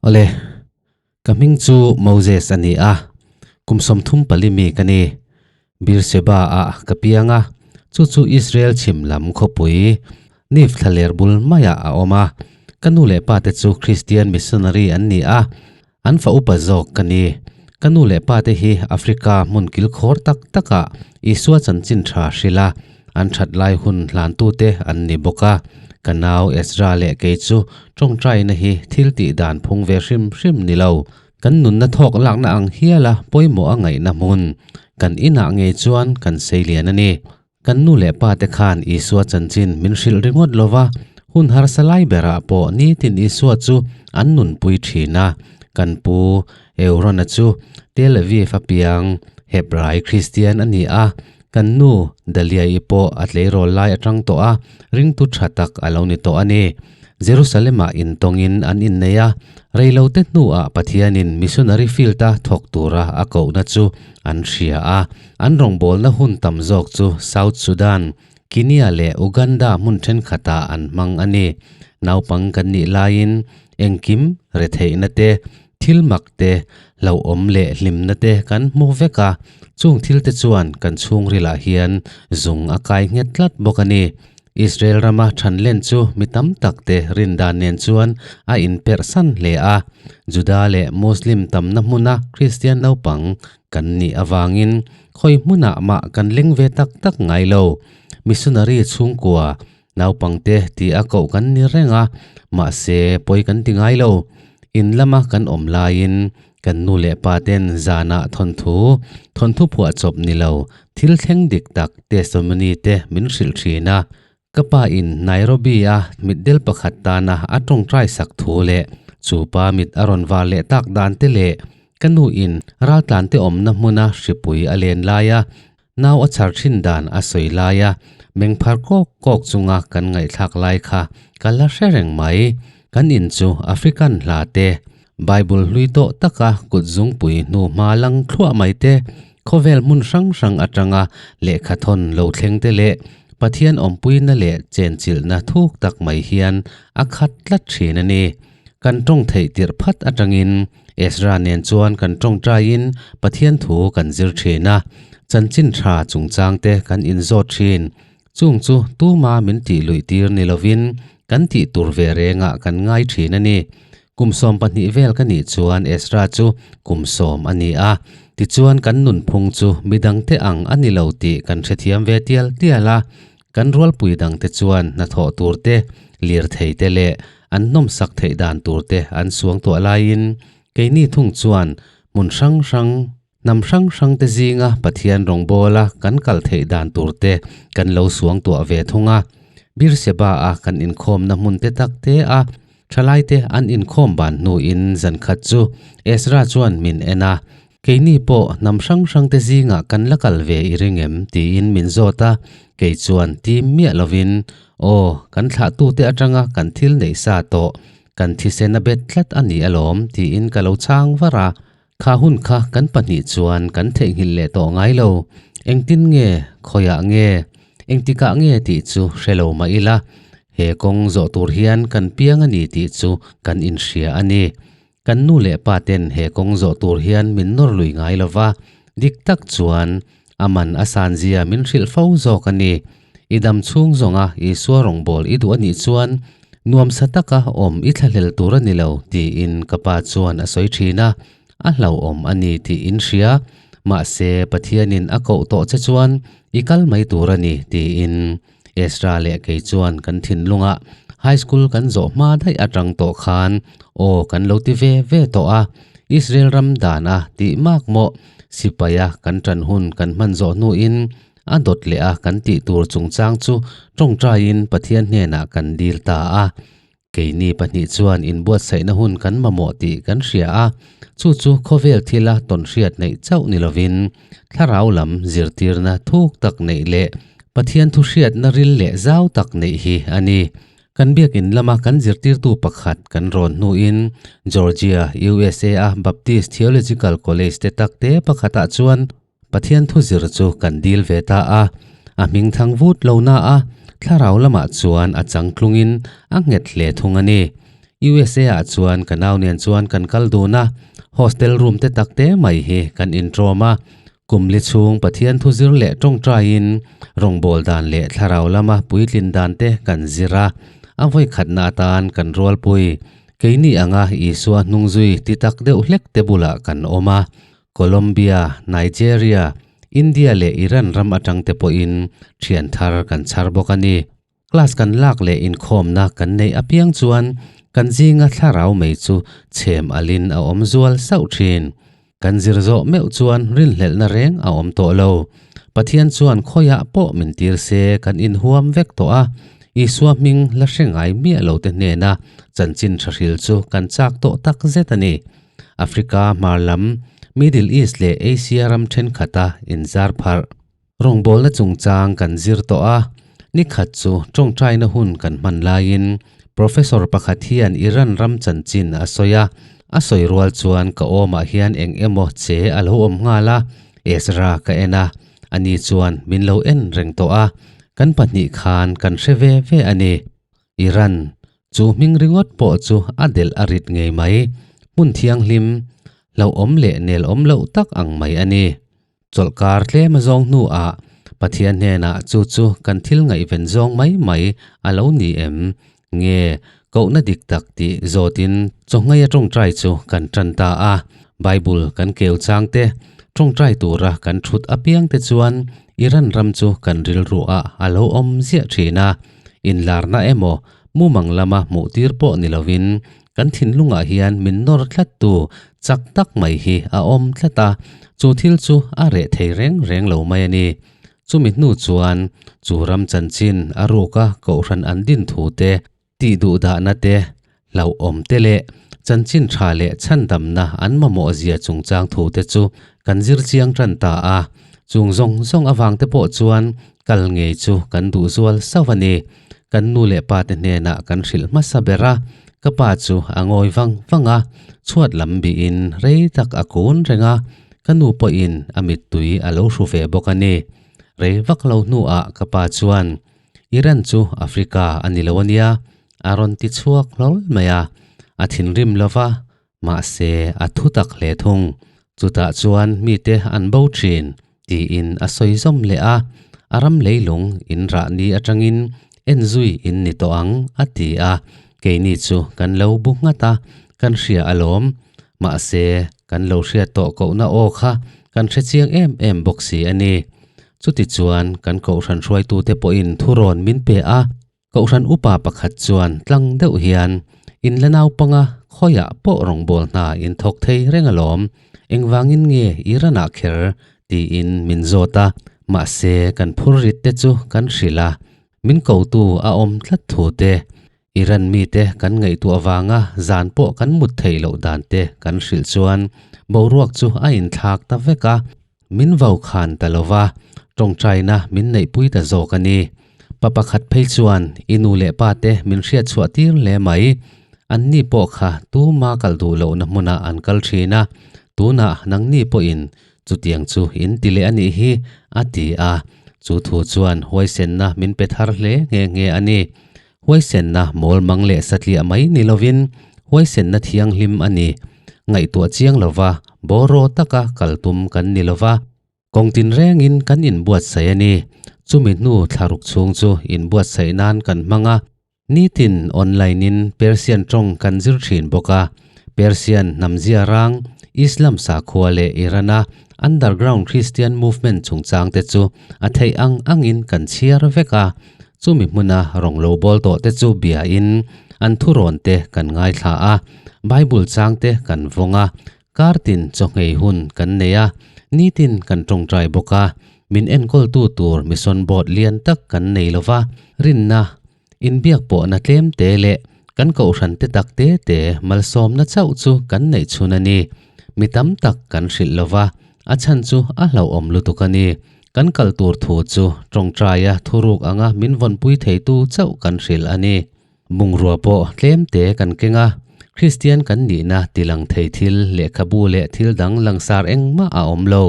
Awle, ka hming chu Moses a ni a, kum 34 mi ka ni. Beersheba ah ka piang a, chu chu Israel chhim lam khawpui Nif thlaler bul maiah a awm a. Ka nu leh pa te chu Christian missionary an ni a, an fa upa zawk ka ni. Ka nu leh pa te hi Africa hmun kilkhawr tak takah Isua chanchin tha hrilh a, an that lai hun hlantute an ni bawk a. Ka nau Ezra leh kei chu tawngtaina hi thil tih dan phung ve hrim hrim ni lo. Kan nunna thawk lakna ang hiala pawimawh a ngaihna hmun kan inah ngei chuan kan sei lian a ni. Kan nu leh pa te khan Isua chanchin min hrilh ringawt lo va, hun harsa lai berah pawh nitin Isua chu an nunpui thin a. Kan pu Eurona chu Tel Aviv a piang Hebrai Kristian a ni a, Kan nu Dahlia-i pawh a tleirawl lai atang tawh a, ringtu tha tak a lo ni tawh a ni. Jerusalem-ah intawngin an innei a, reilote hnuah Pathianin missionary field-a thawk tura a kohna chu an hria a. An rawngbawlna hun tam zawk chu South Sudan, Kenya leh Uganda hmun thenkhatah an hmang a ni. Naupang kan nih laiin engkim retheihna te, Thil mak te, hlauhawm leh hlimna te kan hmu vek a, chung thil te chuan kan chhungrilah hian zung a kai nghet tlat bawk a ni. Israel rama thanlen chu mi tam tak te rindan nen chuan a inperhsan hle a, Juda leh Muslim tamna hmuna Kristian naupang kan nih avangin khawi hmunah mah kan leng ve tak tak ngai lo. Missionary chhungkua Naupangte tih a koh kan ni reng a, mahse pawi kan ti ngai lo. In lama kan awm laiin kan nu leh pa ten zanah thawnthu, thawnthu phuah chawp ni lo, thil thleng dik tak testimony te min hrilh thin a. Ka pa in Nairobi a mitdel pakhat tana a tawngtai sak thu leh chu pa mit a rawn var leh tak dan te leh ka nu in raltlante awmna hmuna hripui a len laia Nau a chhar thin dan a sawi lai a, meng phar kawk kawk chunga kan ngaihthlak lai kha ka la hre reng mai. Kan in chu African hla te, Bible hlui tawh taka kut zungpui hnu hma lang thluah mai te, khawvel hmun hrang hrang atanga lehkha thawn lo thleng te leh Pathian awmpuina leh chenchilhna thuk tak mai hian a khat tlat thin a ni. Kan tawng theih tirh phat atangin Ezra nen chuan kan tawngtaiin Pathian thu kan zir thin a, chanchin tha chungchangte kan inzawt thin. Chung chu tuma min tih luih tir ni lovin kan tih tur ve rengah kan ngai thin a ni. Kum 12 vel ka nih chuan Ezra chu kum 10 a ni a, tichuan kan nunphung chu midangte ang a ni lo tih kan hrethiam ve tial tial a. Kan rualpui dangte chuan hnathawh turte, lirtheite leh an hnawmsak theih dan turte an suang tuah laiin keini thung chuan hmun hrang hrang, hnam hrang hrangte zinga Pathian rawngbawla kan kal theih dan turte kan lo suang tuah ve thung a. Beersheba-a kan inkhawmna hmun te tak te a thalaite an inkhawm ban hnuin zan khat chu Ezra chuan min en a, Keini pawh hnam hrang hrangte zingah kan la kal ve i ring em? tiin min zawt a, kei chuan tim miah lovin, Aw, kan thlahtute atanga kan thil neih sa tawh, kan thisen a bet tlat a ni alawm, tiin ka lo chhang var a. Kha hun kha kan pahnih chuan kan theihnghilh leh tawh ngai lo. Engtin nge, khawiah nge, engtikah nge tih chu hre lo mah ila, he kawng zawh tur hian kan piang a ni tih chu kan inhria a ni. Kan nu leh pa ten he kawng zawh tur hian min nawr lui ngai lo va, dik tak chuan a man a san zia min hrilh fo zawk a ni. I dam chhung zawnga Isua rawngbâwl i duh a nih chuan nuamsa taka awm i thlahlel tur a ni lo tiin ka pa chuan a sawi thin a, a hlauhawm a ni tih in hria. Mahse, Pathianin a koh tawh che chuan i kal mai tur a ni tiin Ezra leh kei chuan kan thinlungah high school kan zawh hma daih atang tawh khan aw kan lo ti ve ve tawh a, Israel ram dana tih mak maw sipaia kan tan hun kan hman zawh hnuin a dawt leh a kan tih tur chungchang chu tawngtaiin Pathian hnenah kan dil ta a. Keini pahnih chuan inbuatsaihna hun kan mamawh tih kan hria a, chu chu khawvel thila tawnhriat neih chauh ni lovin thlarau lam zirtirna thuk tak neih leh Pathian thuhriatna ril leh zau tak neih hi a ni. Kan biakin lama kan zirtirtu pakhat kan rawn hnuin Georgia, USA-a Baptist Theological College te takte pakhatah chuan Pathian thu zir chu kan dil ve ta a, a hming thang vut lo na a, thlarau lamah chuan a changtlungin a nghet hle thung a ni. USA ah chuan ka nau nen chuan kan kal dun a, hostel room te tak te mai hi kan intrawm a. Kum li chhung Pathian thu zir leh tawngtaiin rawngbâwl dan leh thlarau lama puitlin dan te kan zir a, a vawi khatna atan kan rualpui. Keini anga Isua hnungzui ti tak deuh hlek te bulah kan awm a, Colombia, Nigeria, India leh Iran ram atang te pawhin thian thar kan chhar bawk a ni. Class kan lak leh inkhawmna kan neih apiang chuan kan zinga thlarau mai chu chhem alin a awm zual sauh thin. Kan zir zawh meuh chuan rinhlelhna reng a awm tawh lo. Pathian chuan khawiah pawh min tir se kan inhuam vek tawh a, Isua hming la hre ngai miah lo te hnena chanchin tha hril chu kan chak tawh tak zet a ni. Africa hmar lam, Middle East leh Asia ram thenkhat-a inzar pharh. Rawngbawlna chungchang kan zir tawh a, ni khat chu tawngtaina hun kan hman laiin Professor pakhat hian Iran ram chanchin a sawi a, a sawi rual chuan ka awmah hian eng emaw che a lo awm nghal a, Ezra ka en a, ani chuan min lo en reng tawh a, kan pahnih khan kan hre ve ve a ni. Iran, chu hming ringawt pawh chu a delh a rit ngei mai, hmun thianghlim, hlauhawm leh nelawm loh tak ang mai a ni. Chawlhkar tlem a zawng hnuah Pathian hnenah chu chu kan thil ngaihven zawng mai mai a lo ni em? Nge, kohna dik tak tih zawtin chawnghei a tawngtai chu kan tan ta a. Bible kan keu chang te, tawngtai tura kan thut apiang te chuan Iran ram chu kan rilruah a lo awm ziah thin a. Inlarna emaw, mumang lama hmuh tir pawh ni lovin kan thinlungah hian min nawr tlattu chak tak mai hi a awm tlat a, chu thil chu a reh thei reng reng lo mai a ni. Chumi hnu chuan chu ram chanchin a ruka kohhran an din thu te, tih duh dahna te, hlauhawm te leh chanchin tha leh chhandamna an mamawh zia chungchang thu te chu kan zir chiang tan ta a, chung zawng zawng avang te pawh chuan kal ngei chu kan duh zual sauh a ni. Kan nu leh pa te hnenah kan hrilh hmasa ber a, ka pa chu a ngawi vang vang a, chhuat lam bihin rei tak a kun reng a, ka nu pawhin a mittui a lo hru ve bawk a ni. Rei vak lo hnuah ka pa chuan, Iran chu Africa a ni lo a nia, a rawn ti chhuak hlawl mai a, a thinrim lo va, mahse a thu tak hle thung. Chutah chuan mite an bo thin, tiin a sawi zawm leh a, a ram leilung in rah ni atangin en zui in ni tawh ang, a ti a, keini chu kan lo bu nghat a, kan hria alawm. Mahse, kan lo hriat tawh kohna aw kha kan hre chiang em em bawk si a ni. Chutichuan kan kohhran hruaitute pawhin thurawn min pe a, kohhran upa pakhat chuan tlang deuh hian, In la naupanga khawiah pawh rawngbâwl hna in thawk thei reng alawm, engvangin nge i ranah kher? tiin min zawt a, mahse kan phurrit te chu kan hrilh a, min kotu a awm tlat thu te, Iran mite kan ngaihtuah avanga zan pawh kan mut theih loh dan te kan hrilh chuan boruak chu a inthlak ta vek a, min vau khan ta lo va, tawngtaina min neihpui ta zawk a ni. Pa pakhat phei chuan i nu leh pa te min hriat chhuah tir hle mai, anni pawh kha tuma kal duh lohna hmunah an kal thin a, tunah nangni pawhin Chutiang chu in ti leh a nih hi, a ti a. Chu thu chuan huaisenna min pe thar hle nghe nghe a ni. Huaisenna mawl mang leh satliah mai ni lovin huaisenna thianghlim a ni. Ngaihtuah chiang lova bawraw taka kal tum kan ni lova, kawng tinrengin kan inbuatsaih a ni. Chumi hnu thlaruk chhung chu inbuatsaih nan kan hmang a. Nitin online-in Persian tawng kan zir thin bawk a, Persian hnamzia rang, Islam sakhua leh Iran-a underground Christian movement chungchangte chu a theih ang angin kan chhiar vek a, chumi hmuna rawng lo bawl tawhte chu biain an thurawnte kan ngaithla a, Bible changte kan vawng a, Kartin chawhngei hun kan nei a, nitin kan tawngtai bawk a, min enkawltu tur mission board lian tak kan nei lo va, rinna, inbiak pawhna tlem te leh kan kohhran te tak te te malsawmna chauh chu kan neih chhun a ni. Mi tam tak kan hrilh lo va, a chhan chu a hlauhawm lutuk a ni. Kan kal tur thu chu tawngtaia thuruk anga min vawnpui theitu chauh kan hrilh a ni. Bungrua pawh tlem te kan keng a, Kristian kan nihna tilang thei thil, lehkhabu leh thil dang langsar engmah a awm lo.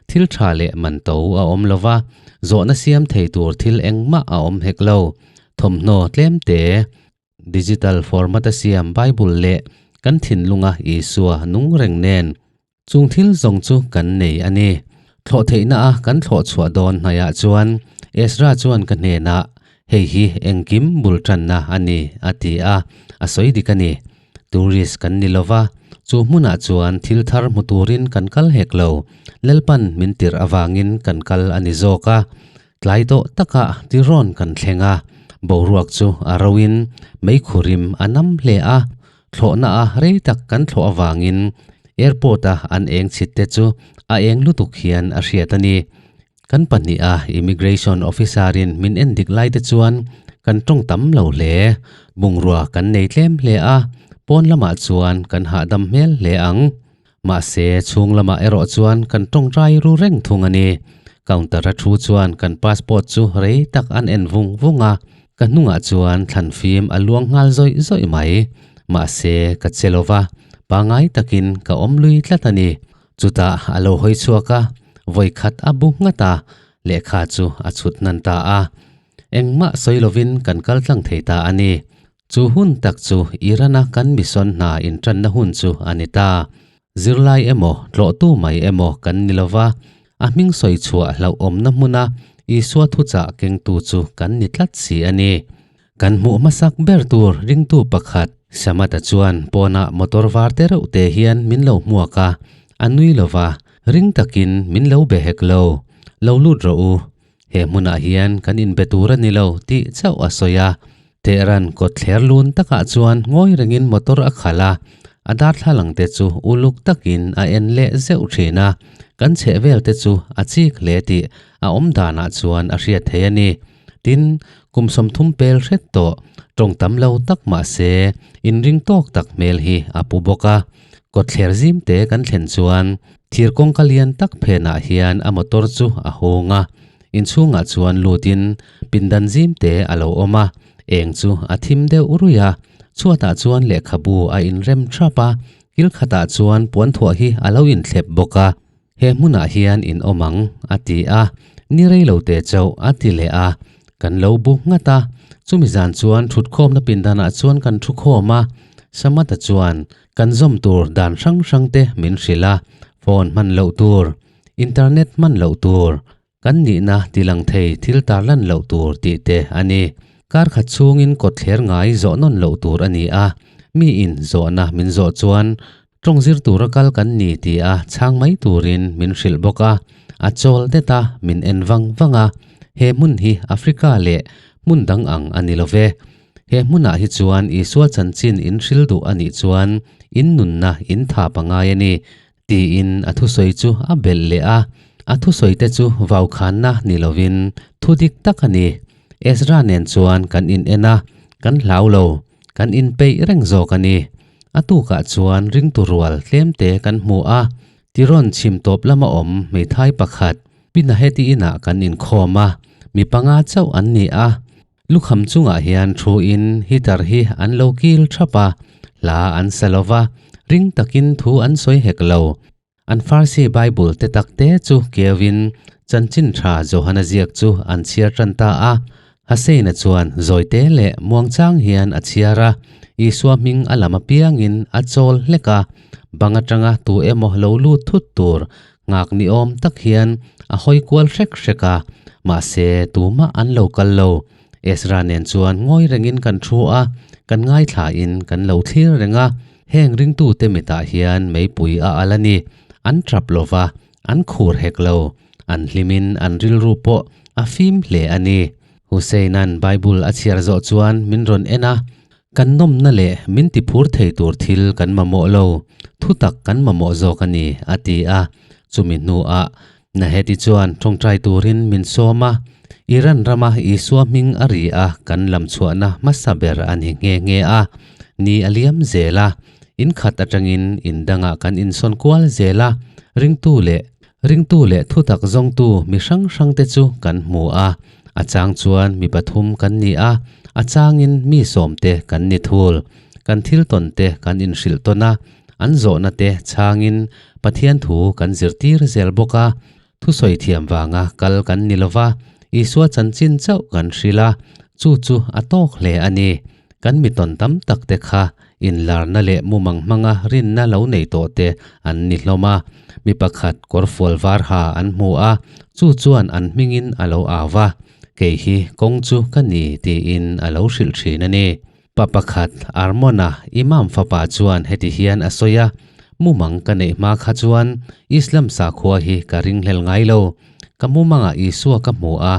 Thil tha leh man to a awm lo va, zawhna siam thei tur thil engmah a awm hek lo. Thawmhnaw tlem te. Digital format a siam Bible leh kan thinlunga Isua nung reng nen chung thil zawng chu kan nei a ni. Thlawh theihna a kan thlawh chhuah dawn hnaiah chuan Ezra chuan ka hnenah, Hei hi engkim bul tanna a ni, a ti a, a sawi dik a ni. Tourist kan ni lova, chu hmunah chuan thil thar hmu turin kan kal hek lo. Lalpan min tirh avangin kan kal a ni zawk a. Tlai tawh takah tirawn kan thleng a, boruak chu a roin meikhurim a nam hle a, thlawhna a rei tak kan thlawh avangin airport a an eng chhit te chu a eng lutuk hian a hriat a ni. Kan pahniha immigration officer in min en dik lai te chuan kan tawng tam lo hle. Bungrua kan nei tlem hle a, pawn lamah chuan kan hahdam hmel hle ang. Mahse chhung lamah erawh chuan kan tawng rai ru reng thung a ni. Counter a thu chuan kan passport chu rei tak an en vung vung a, ka hnungah chuan thlan fim a luang nghal zawih zawih mai. Mahse ka che lova, pangai takin ka awm lui tlat a ni. Chutah a lo hawi chhuak a, vawi khat a bu nghat a, lehkha chu a chhut hnan ta a. Engmah sawi lovin kan kal tlang thei ta a ni. Chu hun tak chu Iran-a kan mission hna intanna hun chu a ni ta. Zirlai emaw, tlawhtu mai emaw kan ni lova, a hming sawi chhuah hlauhawmna hmuna Isua thuchah kengtu chu kan ni tlat si a ni. Kan hmuh hmasak ber tur ringtu pakhat Samata chuan pawnah motor var te reuh te hian min lo hmuak a, a nui lo va, ring takin min lo be hek lo. Lo lut rawh u, he hmunah hian kan inbe tur a ni lo tih chauh a sawi a. Tehran kawtthler lun takah chuan ngawi rengin motor a khalh a, a darthlalang te chu uluk takin a en leh zeuh thin a, kan chhehvel te chu a chik hle tih a awm danah chuan a hriat thei a ni. Tin, kum 30 pel hret tawh, tawng tam lo tak mah se, inring tawk tak hmel hi a pu bawk a. Kawtthler zim te kan thlen chuan thir kawngka lian tak phenah hian a motor chu a hung a. Inchhungah chuan lutin pindan zim te a lo awm a, eng chu a thim deuh ruih a. Chhuatah chuan lehkhabu a inrem thap a, kil khatah chuan puanthuah hi a lo inthlep bawk a. He hmunah hian in awm ang, a ti a. Ni rei lo te chauh, a ti leh a. Kan lo bu nghat a. Chumi zan chuan thutkhawmna pindanah chuan kan thu khawm a. Samata chuan kan zawm tur dan hrang hrang te min hrilh a, phone hman loh tur, internet hman loh tur, Kan nihna tilang thei thil tarlan loh tur tih te a ni. Kar khat chhungin kawtthler ngai zawh nawn loh tur a ni a, miin zawhna min zawh chuan tawng zir tura kal kan ni ti a chhang mai turin min hrilh bawk a, a chawl det a, min en vang vang a, he hmun hi Africa leh hmun dang ang a ni lo ve. He hmunah hi chuan Isua chanchin in hril duh a nih chuan in nunna in tha pangai a ni. Tiin a thusawi chu a belh leh a, a thusawite chu vaukhanna ni lovin thu dik tak a ni. Ezra nen chuan kan in en a, kan hlau lo, kan inpeih reng zawk a ni. A tukah chuan ringtu rual tlemte kan hmu a, tirawn chhim tawp lama awm hmeithai pakhat Pinaheti inah kan inkhawm a, mi panga chauh an ni a. Lukham chungah hian thuin heater hi an lo kil thap a, hla an sa lo va, ring takin thu an sawi hek lo. An Farsi Bible te tak te chu keuin chanchin tha Johana ziak chu an chhiar tan ta a. Hussein-a chuan zawite leh muangchang hian a chhiar a, Isua hming a lam apiangin a chawl hlek a, bang atanga tu emaw lo lut thut tur Nghak ni awm tak hian a hawi kual hrek hrek a, mahse tumah an lo kal lo. Ezra nen chuan ngawi rengin kan thu a, kan ngaithlain kan lo thlir reng a. Heng ringtute mitah hian meipui a al a ni. An tap lo va, an khur hek lo. An hlimin an rilru pawh a fim hle a ni. Hussein-a'n Bible a chhiar zawh chuan min rawn en a, Kan nawmna leh min tiphur thei tur thil kan mamawh lo, thutak kan mamawh zawk a ni, a ti a. Chumi hnuah Naheti chuan tawngtai turin min sawm a, Iran rama Isua hming a ri a kan lam chhuahna hmasa ber a ni nghe nghe a. Ni a liam zel a, in khat atangin in dangah kan insawn kual zel a, ringtu leh ringtu leh thutak zawngtu mi hrang hrangte chu kan hmu a. A chang chuan mi pathum kan ni a, a changin mi sawmte kan ni thul. Kan thil tawn te kan inhrilh tawn a, an zawhna te changin Pathian thu kan zirtir zel bawk a. Thusawi thiam vanga kal kan ni lova, Isua chanchin chauh kan hrilh a, chu chu a tawk hle a ni. Kan mi tawn tam tak te kha inlarna leh mumang hmanga rinna lo nei tawh te an ni hlawm a. Mi pakhat kawrfual var ha an hmu a, chu chuan an hmingin a lo au va, Kei hi kawng chu ka ni tiin a lo hrilh thin a ni. Pa pakhat Armona Imam fapa chuan heti hian a sawi a, Mumang ka neih hma kha chuan Islam sakhua hi ka ringhlel ngai lo. Ka mumangah Isua ka hmu a,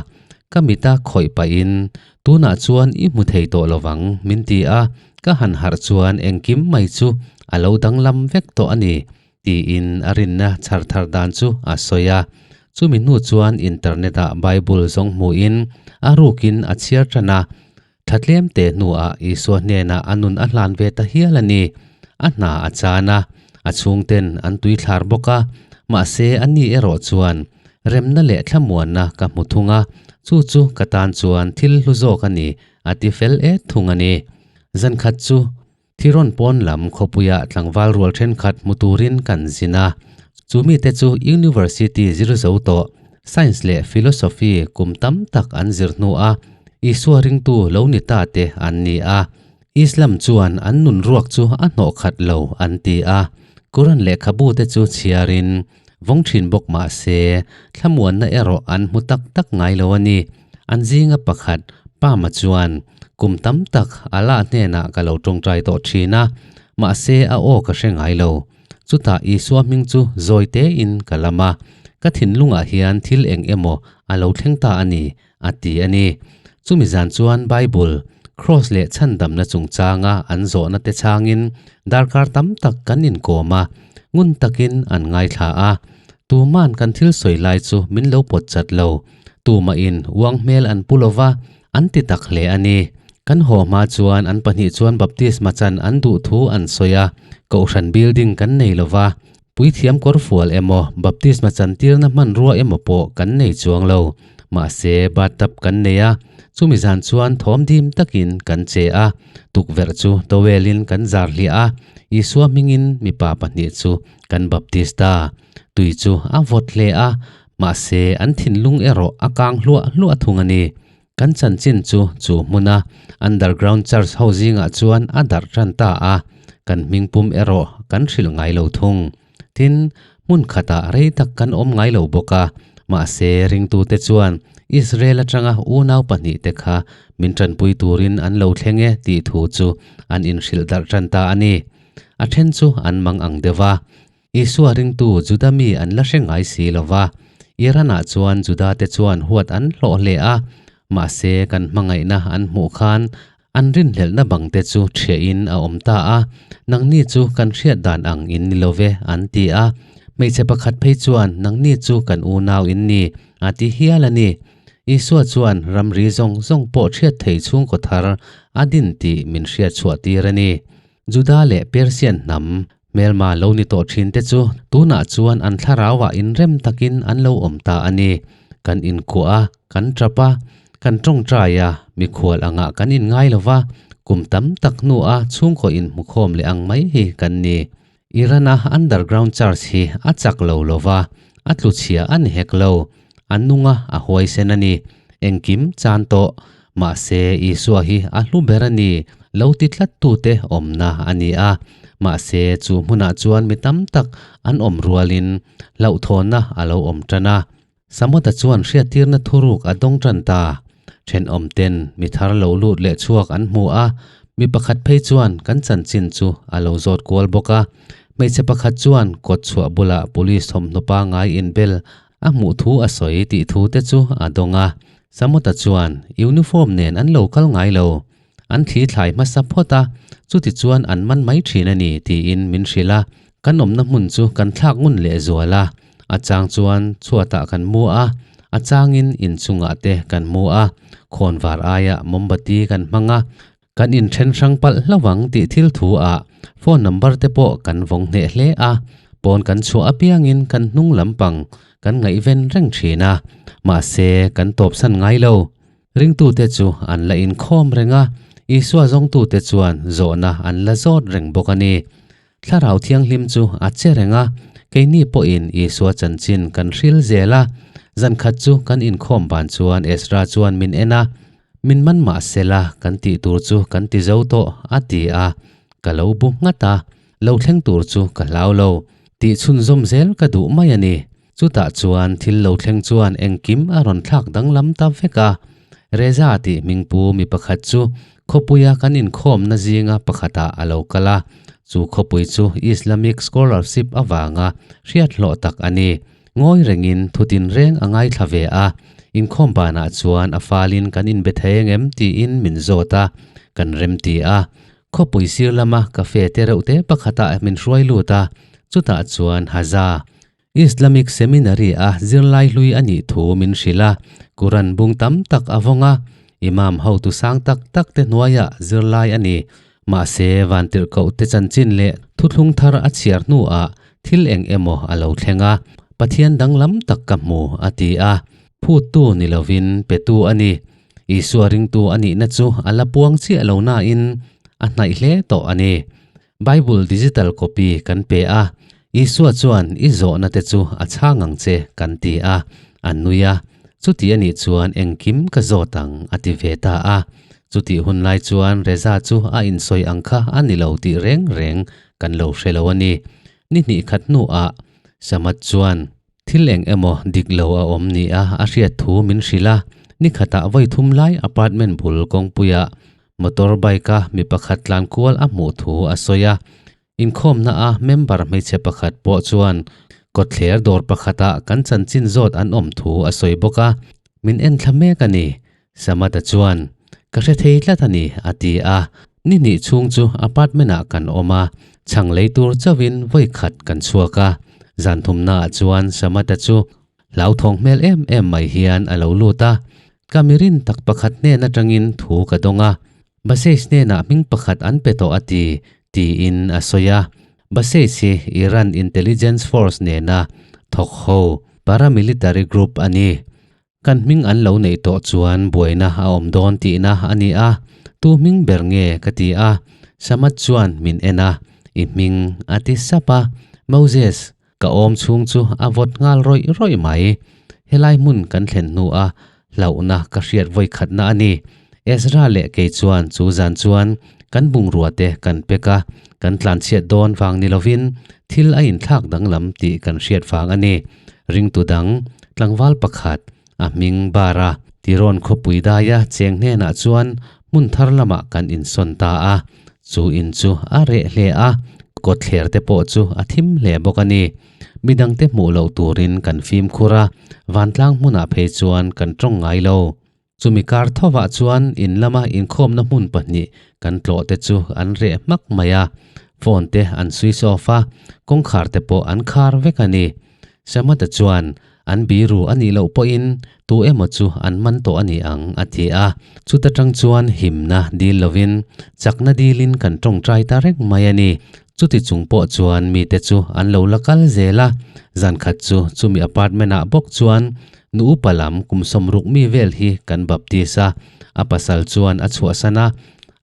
ka mita khawih pahin tunah chuan i hmu thei tawh lovang min ti a, ka han harh chuan engkim mai chu a lo danglam vek tawh a ni, tiin a rinna chhar thar dan chu a sawi a. Chumi hnu chuan internet-ah Bible zawng hmuhin a rukin a chhiar tan a, Thla tlem te hnuah Isua hnenah a nun a hlan ve ta hial a ni. A hna a chan a, a chhungten an tui thlar bawk a, mahse a ni erawh chuan remna leh thlamuanna ka hmu thung a, chu chu ka tan chuan thil hlu zawk a ni, a ti fel et thung a ni. Zankhat chu Thiron pawn lam khawpuia tlangval rual thenkhat hmu turin kan zin a, chu mite chu University zir zo tawh Science leh Philosophy kum tam tak an zir hnua Isua ringtu lo ni ta te an ni a. Islam chuan an nun ruak chu a hnawh khat lo an ti a, Quran lehkhabu te chu chhiarin vawng thin bawk mah se thlamuanna erawh an hmu tak tak ngai lo a ni. An zinga pakhat Pama chuan kum tam tak Allah hnenah ka lo tawngtai tawh thin a, mahse a aw ka hre ngai lo. Chutah Isua hming chu zawi tein ka lam a, ka thinlungah hian thil eng emaw a lo thleng ta a ni, a ti a ni. Chumi zan chuan Bible, Kraws leh chhandamna chungchanga an zawhna te chhangin darkar tam tak kan inkawm a, ngun takin an ngaithla a. Tuman kan thil sawi lai chu min lo pawt chat lo. Tumahin uang hmel an pu lo va, an ti tak hle a ni. Kan haw hma chuan an pahnih chuan baptisma chan an duh thu an sawi a, Kohhran building kan nei lo va, Puithiam kawrfual emaw, baptisma chantirna hmanrua emaw pawh kan nei chuang lo. Mahse, bathtub kan nei a, chumi zan chuan thawm dim takin kan che a, tukverh chu towel-in kan zar hliah a, Isua hmingin mipa pahnih chu kan baptist ta. Tui chu a vawt hle a, mahse an thinlung erawh a kang hluah hluah thung a ni. Kan chanchin chu chu hmuna underground church ho zingah chuan a darh tan ta a, kan hmingpum erawh kan hrilh ngai lo thung. Tin, hmun khatah rei tak kan awm ngai lo bawk a, mahse ringtute chuan Israel atanga unau pahnihte kha min tanpui turin an lo thleng e tih thu chu an inhrilh darh tan ta a ni. A then chu an mang ang deuh a, Isua ringtu Juda mi an la hre ngai si lo va, Iran-ah chuan Juda-te chuan huat an hlawh hle a, mahse kan hmangaihna an hmuh khan an rinhlelhna bangte chu ṭhiahin a awm ta a, nangni chu kan hriat dan ang in ni lo ve an ti a, hmeichhe pakhat phei chuan nangni chu kan unau in ni a ti hial a ni. Isua chuan ramri zawng zawng pawh hriat thei chhungkaw thar a din tih min hriat chhuah tir a ni. Juda leh Persian hnam hmelma lo ni tawh thin te chu tunah chuan an thlarauah inrem takin an lo awm ta a ni. Kan inkuah a, kan tap a, kan tawngtai a, mikhual angah kan inngai lo va, kum tam tak hnua chhungkaw inhmukhawm leh ang mai hi kan ni. Iran-a underground church hi a chak lo lo va, a tluchhia a ni hek lo. A nung a, a huaisen a ni. Engkim chan tawh. Mahse, Isua hi a hlu ber a ni, lo ti tlattute awmna a ni a. Mahse, chu hmunah chuan mi tam tak an awm rualin hlauhthawnna a lo awm tan a. Samota chuan hriattirna thuruk a dawng tan ta. Thenawmten mi thar lo lut leh chhuak an hmu a, mi pakhat phei chuan kan chanchin chu a lo zawt kual bawk a. Hmeichhe pakhat chuan kawt chhuah bulah police thawmhnaw pangngai inbel a hmuh thu a sawi tih thu te chu a dawng a. Samota chuan uniform nen an lo kal ngai lo. An thli thlai hmasa phawt a, chuti chuan an man mai thin a ni tiin min hrilh a. Kan awmna hmun chu kan thlak ngun leh zual a, a chang chuan chhuatah kan mu a, a changin inchungah te kan mu a, khawnvar aiah mombati kan hmang a, kan inthen hrang palh hlauh ang tih thil thu ah phone number te pawh kan vawng hneh hle a, pawn kan chhuah apiangin kan hnung lampang kan ngaihven reng thin a, mahse kan tawpsan ngai lo. Ringtute chu an la inkhawm reng a, Isua zawngtute chuan zawhna an la zawt reng bawk a ni. Thlarau Thianghlim chu a che reng a, keini pawhin Isua chanchin kan hril zel a. Zan khat chu kan inkhawm ban chuan Ezra chuan min en a. Min man mah sela kan tih tur chu kan ti zo tawh, a ti a. Ka lo bu nghat a, lo thleng tur chu ka hlau lo. Tih chhunzawm zel ka duh mai a ni. Chutah chuan thil lo thleng chuan engkim a rawn thlak danglam ta vek a. Reza tih hmingpu mi pakhat chu khawpuia kan inkhawmna zinga pakhatah a lo kal a, chu khawpui chu Islamic scholarship avanga hriat hlawh tak a ni. Ngawi rengin thutin reng a ngaithla ve a, inkhawm banah chuan a falin kan inbe thei engem tiin min zawt a, kan remti a. Khawpui sir lama cafe te reuh te pakhatah min hruai lut a, chutah chuan Haza, Islamic Seminary a zirlai hlui a nih thu min hrilh a, Quran bung tam tak a vawng a, Imam hotu sang tak tak te hnuaiah zirlai a ni. Mahse, vantirhkoh te chanchin leh thuthlung thar a chhiar hnuah thil eng emaw a lo thleng a, Pathian danglam tak ka hmu, a ti a. Phuttu ni lovin petu a ni. Isua ringtu a nihna chu a la puang chiah lo nain a hnaih hle tawh a ni. Bible digital copy kan pe a, Isua chuan i zawhna te chu a chhang ang che kan ti a, a nui a, chuti a nih chuan engkim ka zawt ang a ti ve ta a. Chutih hun lai chuan Reza chu a insawi ang kha a ni lo tih reng reng kan lo hre lo a ni. Ni hnih khat hnuah Samad chuan thil eng emaw dik lo a awm nia a hriat thu min hrilh a, ni khatah vawi thum lai apartment bul kawngpuiah Motor bike a mi pakhat tlan kual a hmuh thu a sawi a, inkhawmna a member hmeichhe pakhat pawh chuan kawtthler dawr pakhatah kan chanchin zawt an awm thu a sawi bawk a, min en thla mek a ni, Samata chuan, Ka hre thei tlat a ni, a ti a, ni hnih chhung chu apartment ah kan awm a, chhang lei tur chauhin vawi khat kan chhuak a, zan thumnaah chuan Samata chu Hlauthawng hmel em em mai hian a lo lut a, ka mirin tak pakhat hnen atangin thu ka dawng a, Basesh hnenah hming pakhat an pe tawh a ti, tiin a sawi a. Basesh hi Iran intelligence force nena thawk ho paramilitary group a ni. Kan hming an lo neih tawh chuan buaina a awm dawn tihna a ni a, tu hming ber nge ka ti a, Samad chuan min en a, I hming a ti sap a, Moses, Ka awm chhung chu a vawt nghal rawih rawih mai. Helai hmun kan thlen hnua hlauhna ka hriat vawi khatna a ni. Ezra leh kei chuan chu zan chuan kan bungrua te kan pek a, kan tlanchhiat dawn vang ni lovin thil a inthlak danglam tih kan hriat vang a ni. Ringtu dang, tlangval pakhat, a hming bar a, Tirawn khawpui daia cheng hnenah chuan hmun thar lamah kan insawn ta a, chu in chu a reh hle a, kawtthler te pawh chu a thim hle bawk a ni. Midangte hmuh loh turin kan fimkhur a, vantlang hmunah phei chuan kan tawng ngai lo. Chumi kar thovah chuan in lama inkhawmna hmun pahnih kan tlawh te chu an reh hmak mai a, phone te an switch off a, kawngkhar te pawh an khar vek a ni. Samata chuan An biru a nih loh pawhin tu emaw chu an man tawh a ni ang, a ti a. Chuta tang chuan himna dil lovin chakna dilin kan tawngtai ta reng mai a ni. Chuti chung pawh chuan mite chu an lo la kal zel a. Zan khat chu chumi apartment-ah bawk chuan nu upa lam kum sawmruk mi vel hi kan baptist a. A pasal chuan a chhuahsan a,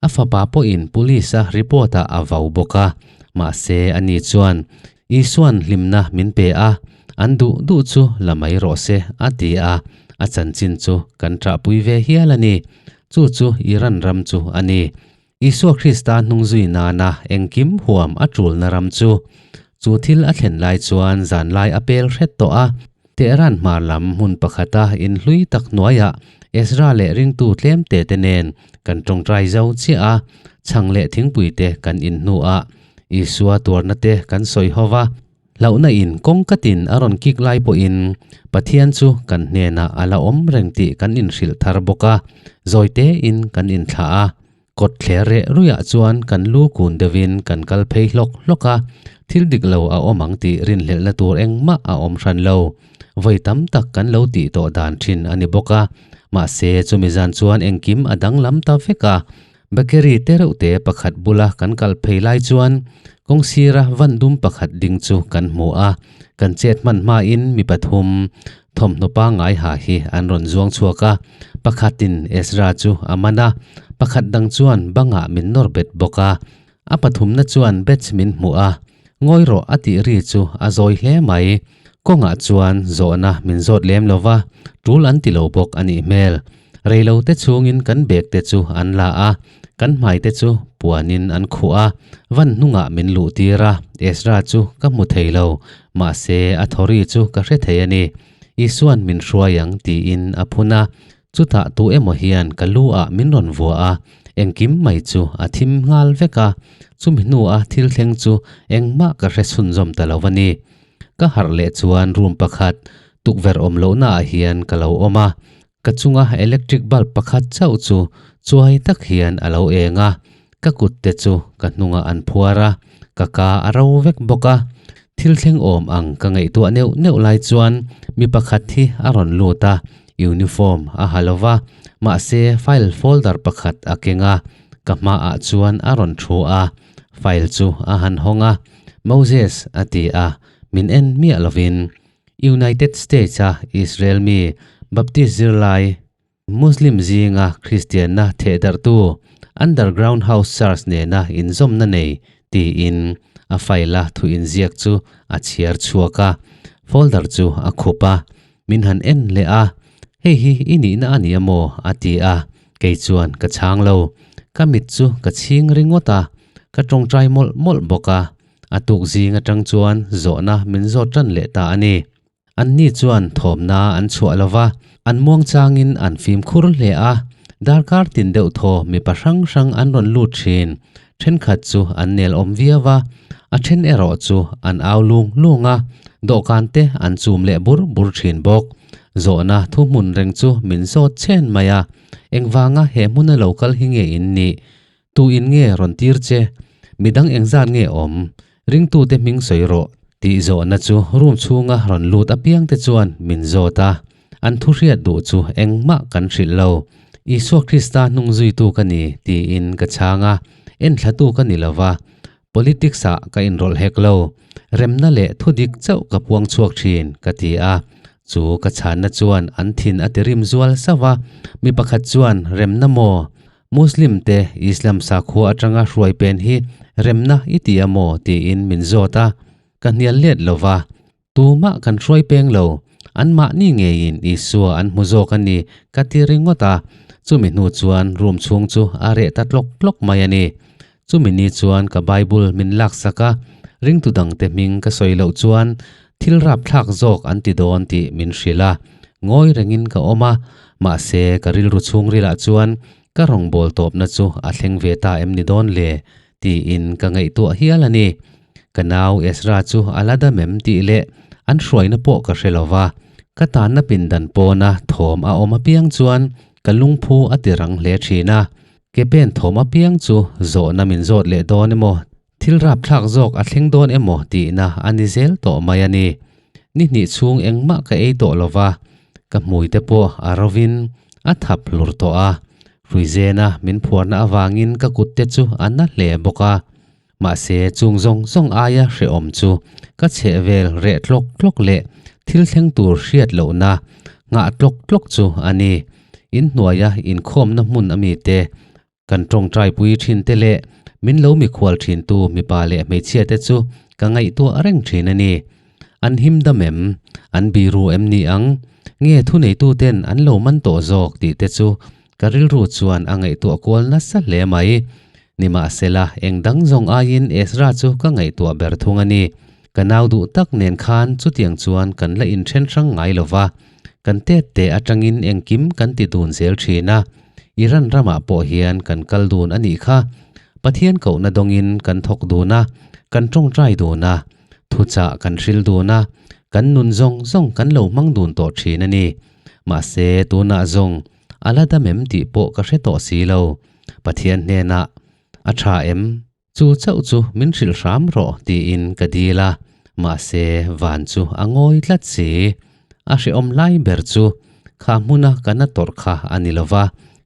a fapa pawhin police-a report-ah a vau bawk a. Mahse, ani chuan Isua'n hlimna min pe a, an duh duh chu la mai rawh se, a ti a, a chanchin chu kan ṭahpui ve hial a ni. Chu chu Iran ram chu a ni. Isua Krista hnungzui nana engkim huam a ṭulna ram chu. Chu thil a thlen lai chuan zanlai a pel hret tawh a, Tehran hmar lam hmun pakhata inhlui tak hnuaiah Ezra leh ringtu tlemte te nen kan ṭawngṭai zo chiah a, chhang leh thingpui te kan inhnu a. Isua tuarna te kan sawi ho va, hlauhna in kawng katin a rawn kik lai pawhin Pathian chu kan hnenah a la awm reng tih kan inhrilh thar bawk a, zawi tein kan inthlah a. Kawt thler reh ruiah chuan kan lu kun deuhin kan kal phei hlawk hlawk a, thil dik lo a awm ang tih rinhlelhna tur engmah a awm hran lo. Vawi tam tak kan lo tih tawh dan thin a ni bawk a, mahse chumi zan chuan engkim a danglam ta vek a, Bakery te reuh te pakhat bula kan kal phei lai chuan kawng sira van dum pakhat ding chu kan hmu a, kan chet hman hmain mi pathum thawmhnaw pangngai ha hi an rawn zuang chhuak a, pakhatin Ezra chu a man a, pakhat dang chuan bangah min nawr bet bawk a, a pathumna chuan batch min hmuh a, ngawi rawh a tih ri chu a zawi hle mai, kawngah chuan zawhna min zawt lem lo va, tul an ti lo bawk a nih hmel. Reilote chhungin kan bag te chu an la a, kan hmai te chu puanin an khuh a, van hnungah min luh tir a, Ezra chu ka hmu thei lo, mahse a thawri chu ka hre thei a ni. Isuan min hruai ang tiin a phun a, chutah tu emaw hian ka lu ah min rawn vuah a, engkim mai chu a thim nghal vek a, chumi hnua thil thleng chu engmah ka hre chhunzawm ta lo a ni. Ka harh leh chuan room pakhat tukverh awm lohna ah hian ka lo awm a, ka chunga electric bulb pakhat chauh chu chuai tak hian a lo eng a, ka kut te chu ka hnungah an phuar a, ka ka a ro vek bawk a. Thil thleng awm ang ka ngaihtuah neuh neuh lai chuan mi pakhat hi a rawn lut a, uniform a ha lo va, mahse file folder pakhat a keng a, ka hmaah chuan a rawn thu a, file chu a han hawng a, Moses a ti a, min en miah lovin United States-a Israel mi Baptist zirlai, Muslim zinga Kristianna thehdarhtu Underground House Church nena inzawmna nei tiin a file-a thu inziak chu a chhiar chhuak a, folder chu a khup a, min han en leh a, Hei hi i nihna a ni a maw? a ti a, kei chuan ka chhang lo. Ka mit chu ka chhing ringawt a, ka tawngtai mawlh mawlh bawk a, a tuk zing atang chuan zawhna min zawt tan leh ta a ni. Anni chuan thawmna an chhuah lo va, an muang changin an fimkhur hle a, darkar tin deuh thaw mipa hrang hrang an rawn lut thin. Thenkhat chu an nel awm viau a, a then erawh chu an au lung lung a, dawhkan te an chum leh bur bur thin bawk. Zawhna thuhmun reng chu min zawt chen mai a, engvanga he hmuna lo kal hi nge in nih? Tu in nge rawn tir che? Midang engzat nge awm? Ringtute hming sawi rawh tih zawhna chu room chhunga rawn lut apiangte chuan min zawt a, an thu hriat duh chu engmah kan hrilh lo. Isua Krista hnung zuitu ka ni tiin ka chhang a, enthlatu ka ni lova, politics ah ka inrawlh hek lo. Remna leh thudik chauh ka puang chhuak thin ka ti a, chu ka chhanna chuan an thin a tirim zual sauh a, mi pakhat chuan remna maw? Muslim te Islam sakhua atanga hruai pen hi remna i ti a maw tiin min zawt a, ka hnial let lo va, tumah kan hruai peng lo, anmahni ngeiin Isua an hmu zawk a ni ka ti ringawt a, chumi hnu chuan room chhung chu a reh ta tlawk tlawk mai a ni. Chumi ni chuan ka Bible min laksak a, ringtu dangte hming ka sawi loh chuan thil rapthlak zawk an ti dawn tih min hrilh a, ngawi rengin ka awm a, mahse ka rilru chhungrilah chuan ka rawngbâwl tawpna chu a thleng ve ta em ni dawn le tiin ka ngaihtuah hial a ni. Ka nau Ezra chu a la dam em tih leh an hruaina pawh ka hre lo va, ka tanna pindan pawna thawm a awm apiang chuan ka lungphu a ti rang hle thin a, Ke pen thawm apiang chu zawhna min zawt leh dawn emaw, thil rapthlak zawk a thleng dawn emaw tihna a ni zel tawh mai a ni. Ni hnih chhung engmah ka ei tawh lo va, ka hmui te pawh a rovin a thap hlur tawh a, hruizena min phuarna avangin ka kut te chu a na hle bawk a. Mahse chung zawng zawng aia hrehawm chu ka chheh vel reh tlawk tlawk leh thil thleng tur hriat lohna nghah tlawk tlawk chu a ni. Inhnuaia inkhawmna hmun a mite, kan tawngtaipui thin te leh min lo mikhual thintu mipa leh hmeichhia te chu ka ngaihtuah reng thin a ni. An him dam em? An biru em ni ang? Nge thuneituten an lo man tawh zawk tih te chu Ka rilru chuan a ngaihtuah kual nasa hle mai. Nimahsela, eng dang zawng aiin Ezra chu ka ngaihtuah ber thung a ni. Ka nau duh tak nen khan chutiang chuan kan la inthen hrang ngai lo va, kan tet te atangin engkim kan ti dun zel thin a. Iran ramah pawh hian kan kal dun a nih kha. Pathian kohna dawngin kan thawk dun a, kan tawngtai dun a, thuchah kan hril dun a, kan nun zawng zawng kan lo hmang dun tawh thin a ni. Mahse, tunah zawng a la dam em tih pawh ka hre tawh si lo. Pathian hnenah, A tha em? Chu chauh chu min hrilh hram rawh tiin ka dil a, mahse van chu a ngawi tlat si. A hrehawm lai ber chu kha hmuna ka na tawrh kha a ni lo va,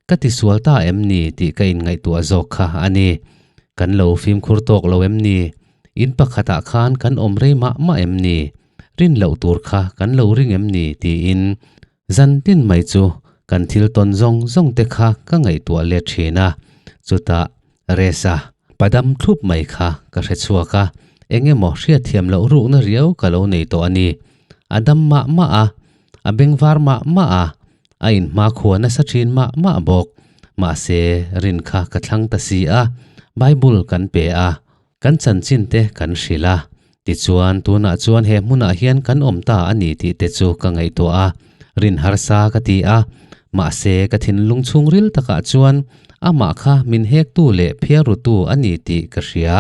ka tisual ta em ni tih ka inngaihtuah zawk kha a ni. Kan lo fimkhur tawk lo em ni? In pakhatah khan kan awm rei mah mah em ni? Rin loh tur kha kan lo ring em ni? tiin Zan tin mai chu kan thil tawn zawng zawng te kha ka ngaihtuah let thin a, chutah Resa padam thlup mai kha ka hre chhuak a, eng emaw hriatthiam loh rukna riau ka lo nei tawh a ni. A dam mah mah a, a bengvar mah mah a, A inhmakhua nasa thin mah mah bawk. Mahse, rin kha ka thlang ta si a, Bible kan pe a, kan chanchin te kan hrilh a. Tichuan, tunah chuan he hmunah hian kan awm ta a ni tih te chu ka ngaihtuah a, rin harsa ka ti a. Mahse, ka thinlung chhungril takah chuan amah kha min hektu leh phiarrutu a ni tih ka hria.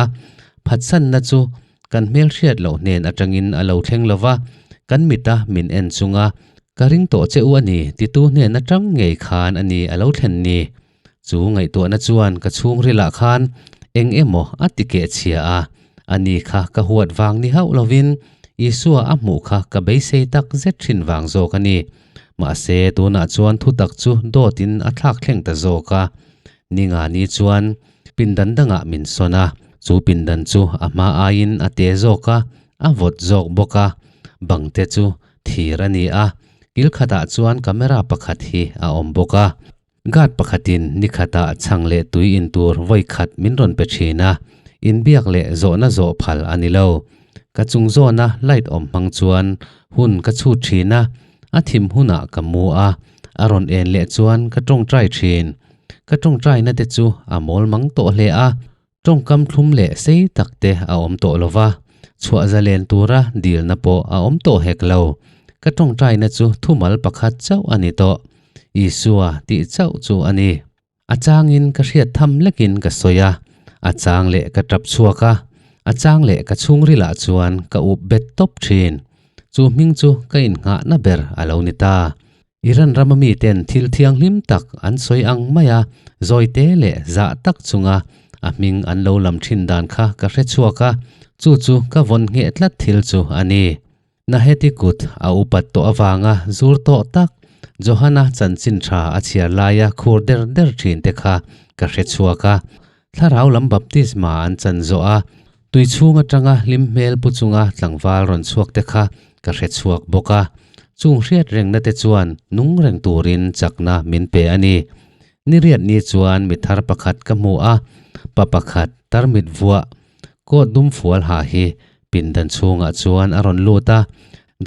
Phatsanna chu Kan hmelhriat loh hnen atangin a lo thleng lo va, kan mita min en chunga ka ring tawh che u a ni titu hnen atang ngei khan a ni a lo thlen ni. Chu ngaihtuahna chuan ka chhungrilah khan eng emaw a ti keh chhia a, a ni kha ka huat vang ni hauh lovin Isua a hmuh kha ka beisei tak zet thin vang zawk a ni. Mahse tunah chuan thutak chu dawtin a thlak thleng ta zawk a. Ninga ni chuan Pindan dangah min sawn a, chu pindan chu a hma aiin a te zawk a, a vawt zawk bawk a, bang te chu thir a ni a, kil khatah chuan camera pakhat hi a awm bawk a. Guard pakhatin ni khatah chhang leh tui in tur vawi khat min rawn pe thin a, inbiak leh zawhna zawh phal a ni lo. Ka chung zawna light awm hmang chuan hun ka chhut thin a, a thim hunah ka mu a, a rawn en leh chuan ka tawngtai thin. Ka tawngtaina te chu a mawl mang tawh hle a, tawngkam thlum leh sei tak te a awm tawh lo va, chhuah zalen tura dilna pawh a awm tawh hek lo. Ka tawngtaina chu thumal pakhat chauh a ni tawh, Isua tih chauh chu a ni. A changin ka hriat tham lekin ka sawi a, a chang leh ka tap chhuak a, a chang leh ka chhungrilah chuan ka up bet tawp thin. Chu hming chu ka innghahna ber a lo ni ta. Iran rama miten thil thianghlim tak an sawi ang maia zawite leh zah tak chunga a hming an lo lam thin dan kha ka hre chhuak a, chu chu ka vawn ngheh tlat thil chu a ni. Naheti kut a upat tawh avanga zur tawh tak Johana chanchin tha a chhiar laia khur der der thin te kha ka hre chhuak a. Thlarau lam baptisma an chan zawh a, tui chhung atanga hlim hmel pu chunga tlangval rawn chhuak te kha ka hre chhuak bawk a. Chung hriat rengna te chuan nung reng turin chakna min pe a ni. Ni riat ni chuan mi thar pakhat ka hmu a, pa pakhat tarmit vuah coat dum fual ha hi pindan chhungah chuan a rawn lut a,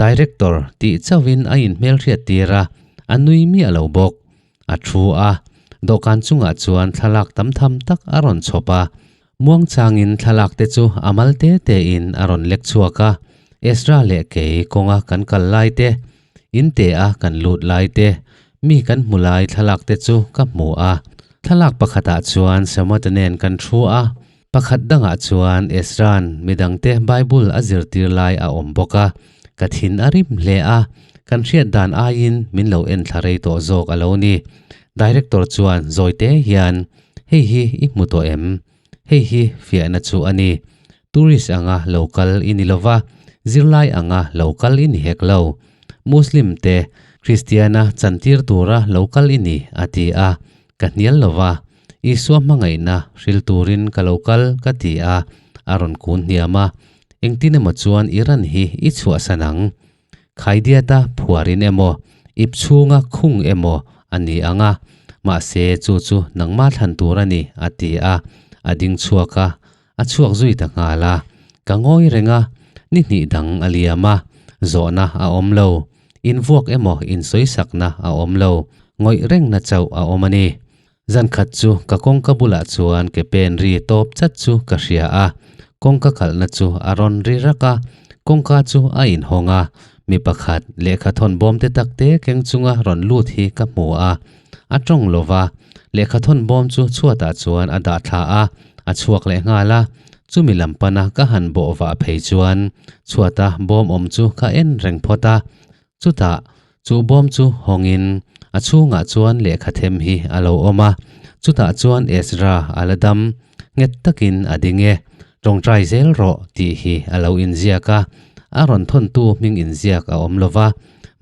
Director tih chauhin a inhmelhriat tir a, a nui miah lo bawk. A thu a, dawhkan chungah chuan thlalak tam tham tak a rawn chhawp a. Muangchangin thlalak te chu a mal te tein a rawn lek chhuak a, Ezra leh kei kawnga kan kal lai te, in te a kan lut lai te, mi kan hmu lai thlalak te chu ka hmu a. Thlalak pakhatah chuan Samuel-a nen kan thu a, pakhat dangah chuan Ezra'n midangte Bible a zirtir lai a awm bawk a. Ka thin a rim hle a, kan hriat dan aiin min lo en thla rei tawh zawk a lo ni. Director chuan zawite hian, Hei hi i hmu tawh em? Hei hi fiahna chu a ni. Tourist anga lo kal i ni lova, zirlai anga lo kal i ni hek lo. Muslim te Kristiana chantir tura lo kal i ni, a ti a. Ka hnial lova, Isua hmangaihna hril turin ka lo kal ka ti a, a rawn kun hniam a. Engtin emaw chuan i ran hi i chhuahsan ang. Khaidiata phuarin emaw, ip chhunga khung emaw a ni ang a, mahse chu chu nangmah thlan tur a ni, a ti a, a ding chhuak a, a chhuak zui ta nghal a. Ka ngawi reng a, ni hnih dang a liam a, zawhna a awm lo, invuak emaw insawisakna a awm lo, ngawih rengna chauh a awm a ni. Zan khat chu ka kawngka bulah chuan ke pen ri tawp chat chu ka hria a, kawngka kalhna chu a rawn ri rak a, kawngka chu a inhawng a, mi pakhat lehkha thawn bawm te tak te keng chunga rawn lut hi ka hmu a, a tawng lo va, lehkha thawn bawm chu chhuatah chuan a dah thla a, a chhuak leh nghal a, chumi lam pana ka han bawh vah phei chuan chhuata bawm awm chu ka en reng phawt a, Chutah, chu bawm chu hawngin a chhungah chuan lehkha them hi a lo awm a, chutah chuan Ezra a la dam, nghet takin a ding e, tawngtai zel rawh tih hi a lo inziak a, a rawn thawntu hming inziak a awm lo va,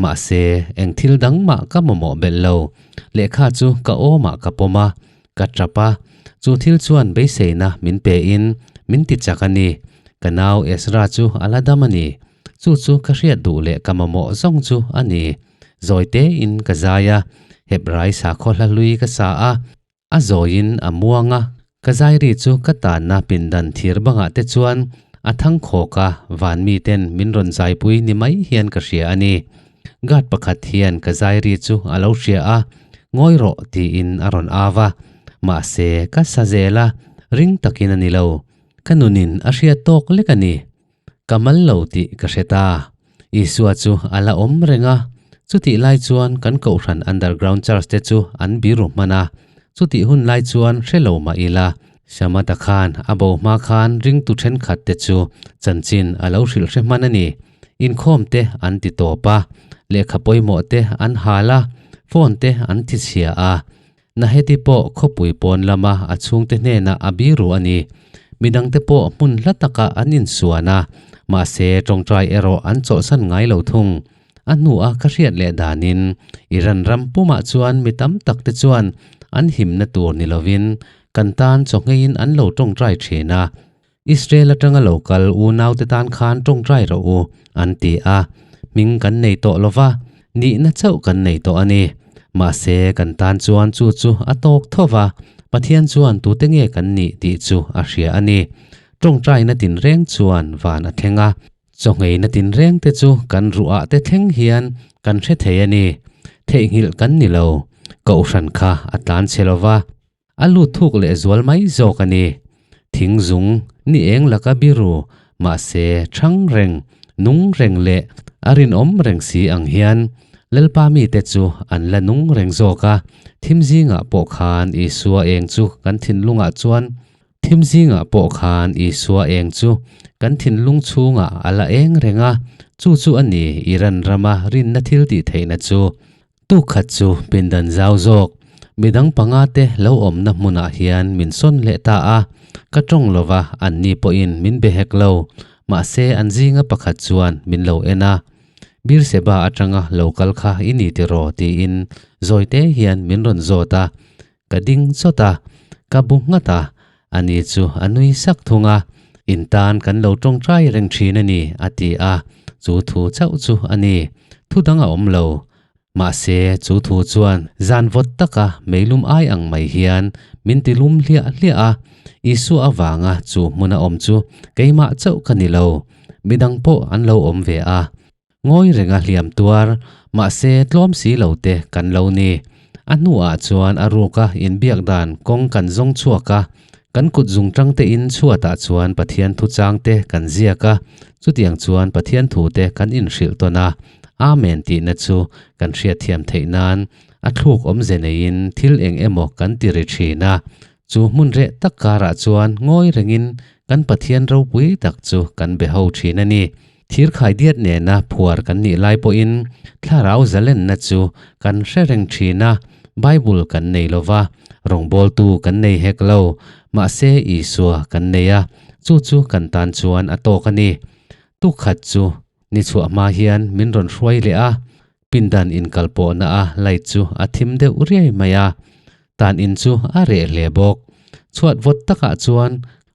mahse eng thil dang mah ka mamawh belh lo, lehkha chu ka awmah ka pawm a, ka tap a, chu thil chuan beiseina min pein min ti chak a ni, ka nau Ezra chu a la dam a ni. Chu chu ka hriat duh leh ka mamawh zawng chu a ni. Zawi tein ka zai a, Hebrai sakhaw hla hlui ka sa a, a zawiin a muang a, ka zai ri chu ka tanna pindan thir bangah te chuan a thang khawk a, van miten min rawn zaipui ni mai hian ka hria a ni. Guard pakhat hian ka zai ri chu a lo hria a, Ngawi rawh tiin a rawn au a. Mahse, ka sa zel a, ring takin a ni lo. Ka nunin a hriat tawk lek a ni. Ka mal lo tih ka hre ta. Isua chu a la awm reng a, chutih lai chuan kan kohhran underground church te chu an biru hman a, chutih hun lai chuan hre lo mah ila, Shamata khan a bo hma khan ringtu thenkhat te chu chanchin a lo hrilh hre hman a ni. Inkhawm te an ti tawp a, lehkha pawimawh te an hal a, phone te an thi chhia a. Naheti pawh khawpui pawn lama a chhungte hnenah a biru a ni. Midangte pawh hmun hla takah an insuan a, mahse tawngtai erawh an chawlhsan ngai lo thung. A hnua ka hriat leh danin Iran ram pumah chuan mi tam takte chuan an himna tur ni lovin kan tan chawhngeiin an lo tawngtai thin a. Israel atanga lo kal unaute tan khan tawngtai rawh u, an ti a. Hming kan nei tawh lo va, nihna chauh kan nei tawh a ni. Mahse, kan tan chuan chu chu a tawk tho va, Pathian chuan tute nge kan nih tih chu a hria a ni. Tawngtaina tinreng chuan van a thleng a, chawngheina tinreng te chu kan ruah te thleng hian kan hre thei a ni. Theihnghilh kan ni lo, Kohhran kha a tlan chhe lo va. A lut thuk leh zual mai zawk a ni. Thing zung ni eng laka biru, mahse thang reng, nung reng leh a rinawm reng si ang hian Lalpa mite chu an la nung reng zawk a. Thim zingah pawh khan Isua eng chu kan thinlungah chuan Thim zingah pawh khan Isua eng chu kan thinlung chhungah a la eng reng a, chu chu a ni Iran rama rinna thil tih theihna chu. Tuk khat chu pindan zau zawk, midang panga te lo awmna hmunah hian min sawn leh ta a, ka tawng lo va, anni pawhin min be hek lo, mahse an zinga pakhat chuan min lo en a, Beersheba atanga lo kal kha i ni tiraw tiin zawi te hian min rawn zawt a, ka ding chawt a, ka bu nghat a, ani chu a nui sak thung a, In tan kan lo tawngtai reng thin a ni, a ti a, chu thu chauh chu a ni, thu dang a awm lo. Mahse, chu thu chuan zan vawt taka meilum ai ang mai hian min ti lum hliah hliah a, Isua avanga chu hmuna awm chu keimah chauh ka ni lo, midang pawh an lo awm ve a. Ngawi renga hliam tuar, mahse tlawm si lo te kan lo ni. A hnuah chuan a ruka inbiak dan kawng kan zawng chhuak a, kan kut zung tang te in chhuatah chuan Pathian thu chang te kan ziak a, chutiang chuan Pathian thu te kan inhrilh tawn a, Amen tihna chu kan hriatthiam theih nan a thluk awmze neiin thil eng emaw kan ti ri thin a, Chu hmun reh tak karah chuan ngawi rengin kan Pathian ropui tak chu kan be ho thin a ni. Thir khaidiat nena phuar kan nih lai pawhin thlarau zalenna chu kan hre reng thin a, Bible kan nei lo va, rawngbawltu kan nei hek lo, mahse Isua kan nei a, chu chu kan tan chuan a tawk a ni. Tukhat chu ni chhuah hma hian min rawn hruai leh a, Pindan inkal pawhna a light chu a thim deuh riai mai a, tan in chu a reh hle bawk. Chhuat vawt takah chuan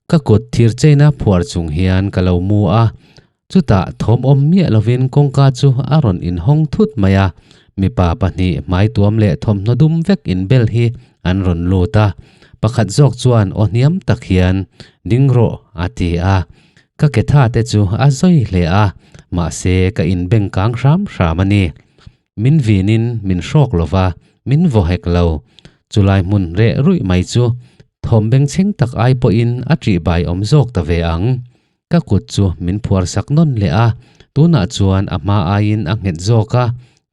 ka kut thir chaina phuar chung hian ka lo mu a, chutah thawm awm miah lovin kawngka chu a rawn inhawng thut mai a, mipa pahnih hmai tuam leh thawmhnaw dum vek inbel hi an rawn lut a, pakhat zawk chuan aw hniam tak hian, Ding rawh, a ti a. Ka ke tha te chu a zawi hle a, mahse ka inbeng kang hram hram a ni. Min vinin min hrawk lo va, min vaw hek lo. Chulai hmun reh ruih mai chu thawm bengchheng tak ai pawhin a ṭihbai awm zawk ta ve ang. Ka kut chu min phuar sak nawn leh a, tunah chuan a hma aiin a nghet zawk a,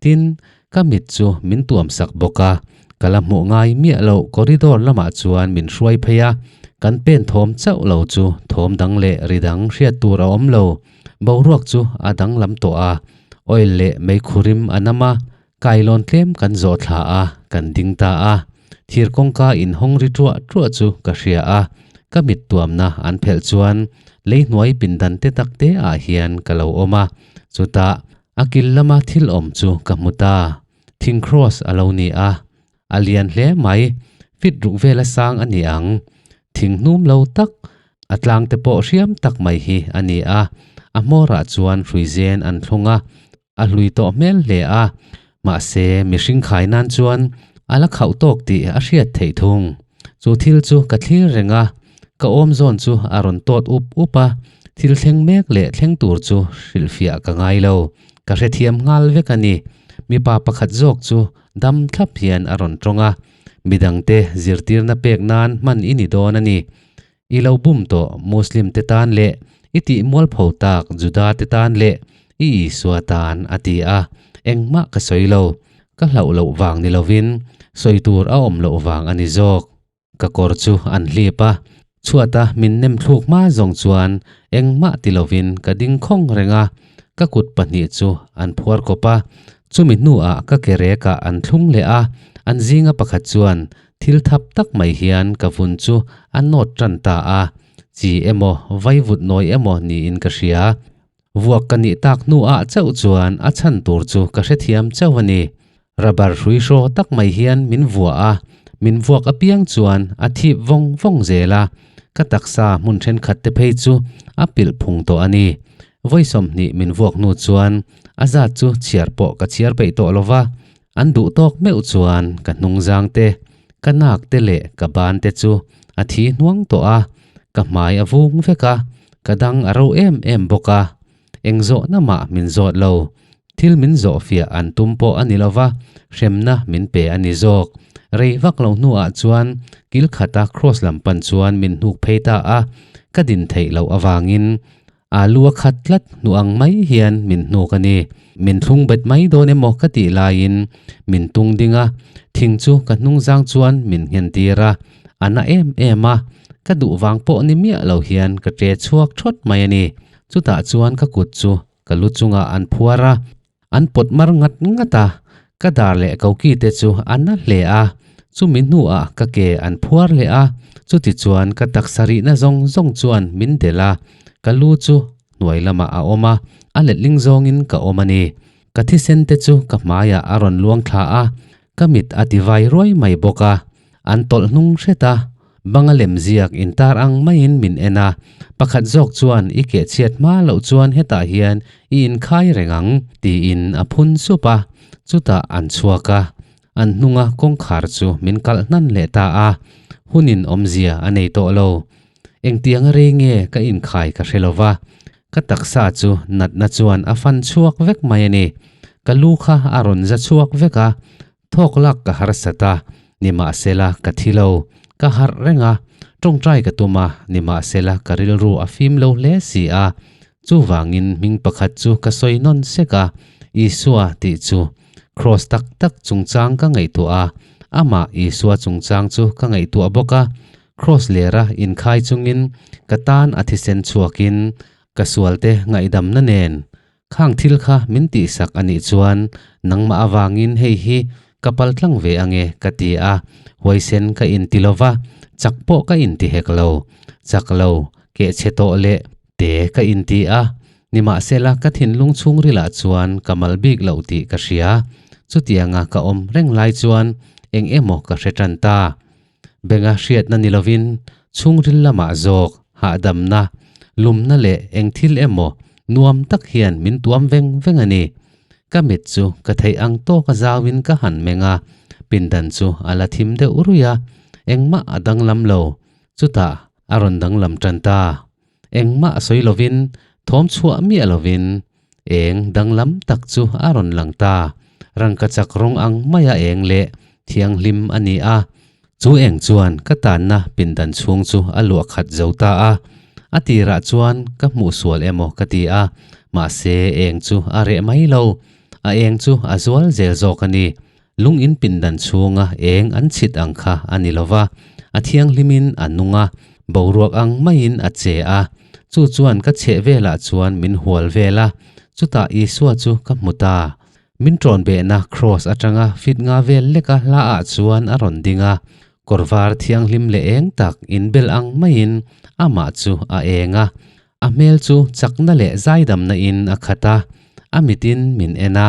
tin, ka mit chu min tuam sak bawk a. Ka la hmuh ngai miah loh corridor lamah chuan min hruai phei a, kan pen thawm chauh lo chu thawm dang leh ri dang hriat tur a awm lo. Boruak chu a danglam tawh a, oil leh meikhurim a nam a, kailawn tlem kan zawh thla a, kan ding ta a. Thir kawngka inhawng ri ṭuah ṭuah chu ka hria a, ka mit tuamna an phelh chuan lei hnuai pindan te tak te ah hian ka lo awm a, chutah a kil lama thil awm chu ka hmu ta. Thing cross a lo ni a, a lian hle mai, fit ruk vela sang a ni ang. Thing hnum lo tak, a tlang te pawh hriam tak mai hi a ni a, a hmawrah chuan hruizen an thlung a, a hlui tawh hmel hle a, mahse mihring khai nan chuan a la khauh tawk tih a hriat theih thung. Chu thil chu ka thlir reng a, ka awm zawn chu a rawn tawt up up a, thil thleng mek leh thleng tur chu hrilhfiah ka ngai lo. Ka hrethiam nghal vek a ni. Mipa pakhat zawk chu dam thlap hian a rawn tawng a, midangte zirtirna pek nan hman i ni dawn a ni. I lo bum tawh Muslim te tan leh i tih mualpho tak Juda te tan leh i Isua tan a ti a, engmah ka sawi lo. Ka hlauh loh vang ni lovin sawi tur a awm loh vang a ni zawk. Ka kawr chu an hlip a, chhuata min nem thluk hma zawng chuan engmah ti lovin ka ding khawng reng a, ka kut pahnih chu an phuar kawp a, chumi hnuah ka ke rekah an thlung leh a, an zinga pakhat chuan thil thap tak mai hian ka vun chu a nawt tan ta a, chi emaw vaivut nawi emaw niin ka hria. Vuak ka nih tak hnuah chauh chuan a chhan tur chu ka hrethiam chauh a ni. Rubber hrui hraw tak mai hian min vuah a, min vuak apiang chuan a thip vawng vawng zel a, ka taksa hmun thenkhat te phei chu a pilh phung tawh a ni. Vawi 20 min vuak hnu chuan a zat chu chhiar pawh ka chhiar peih tawh lo va, an duh tawk meuh chuan ka hnungzang te, ka nak te leh ka ban te chu a thi hnuang tawh a, ka hmai a vung vek a, ka dang a ro em em bawk a. Eng zawhna mah min zawt lo. Thil min zawh fiah an tum pawh a ni lo va, hremna min pe a ni zawk. Rei vak lo hnuah chuan kil khata cross lam pan chuan min hnuk phei ta a, ka din theih loh avangin alu a khat tlat hnu ang mai hian min hnuk a ni. Min thlung bet mai dawn emaw ka tih laiin min tung ding a, thing chu ka hnungzang chuan min nghen tir a, a na em em a, ka duh vang pawh ni miah lo hian ka ṭe chhuak ṭhawt mai a ni. Chutah chuan ka kut chu ka lu chungah an phuar a, an pawt mar ngat ngat a, ka dar leh koki te chu a na hle a, chumi hnuah ka ke an phuar leh a, chutichuan ka taksa rihna zawng zawng chuan min delh a, ka lu chu hnuai lamah a awm a, a letling zawngin ka awm a ni. Ka thisen te chu ka hmaiah a rawn luang thla a, Ka mit a ti vai ruai mai bawk a, an tawlh hnung hret a, banga lem ziak intar ang maiin min en a, pakhat zawk chuan i keh chhiat hma loh chuan hetah hian i inkhai reng ang tiin a phun sup a, chutah an chhuak a, an hnunga kawngkhar chu min kalh hnan leh ta a, hunin awmzia a nei tawh lo. Engtiang a rei nge ka inkhai ka hre lo va, ka taksa chu natna chuan a fan chhuak vek mai a ni. Ka lu kha a rawn za chhuak vek a, thawk lak ka harsat a, nimahsela ka thi lo, ka harh reng a, tawngtai ka tum a, nimahsela ka rilru a fim lo hle si a. Chuvangin hming pakhat chu ka sawi nawn sek a, Isua tih chu. Kraws tak tak chungchang ka ngaihtuah a, amah Isua chungchang chu ka ngaihtuah bawk a, Kraws lera inkhai chungin ka tan a thisen chhuakin ka sualte ngaihdamna nen khang thil kha min tihsak a nih chuan nangmah avangin hei hi ka pal tlang ve ange ka ti a, huaisen ka inti lo va, chak pawh ka inti hek lo, chak lo, kehchhe tawh leh te ka inti a, nimahsela ka thinlung chhungrilah chuan ka mal bik loh tih ka hria, chutianga ka awm reng lai chuan eng emaw ka hre tan ta. Benga hriatna ni lovin chhungril lamah zawk hahdamna, lumna leh eng thil emaw nuam tak hian min tuam veng veng a ni. Ka mit chu ka theih ang tawka zauin ka han meng a, pindan chu a la thim deuh ruih a, engmah a danglam lo. Chutah a rawn danglam tan ta. Engmah sawi lovin, thawm chhuah miah lovin eng danglam tak chu a rawn lang ta. Rangkachak rawng ang maia eng leh thianghlim a ni a. Chu eng chuan ka tanna pindan chhung chu a luah khat zo ta a. A tirah chuan ka hmuh sual emaw ka ti a, mahse eng chu a reh mai lo. A eng chu a zual zel zawk a ni. Lung in pindan chhunga eng an chhit ang kha a ni lo va, a thianghlimin a nung a, boruak ang maiin a che a. Chu chuan ka chheh velah chuan min hual vel a, chutah Isua chu ka hmu ta. Min ṭawn behna kraws aṭanga fit nga vel leka hlaah chuan a rawn ding a, kawr var thianghlim leh eng tak inbel ang maiin amah chu a eng a. A hmel chu chakna leh zaidamna in a khat a, a mitin min en a.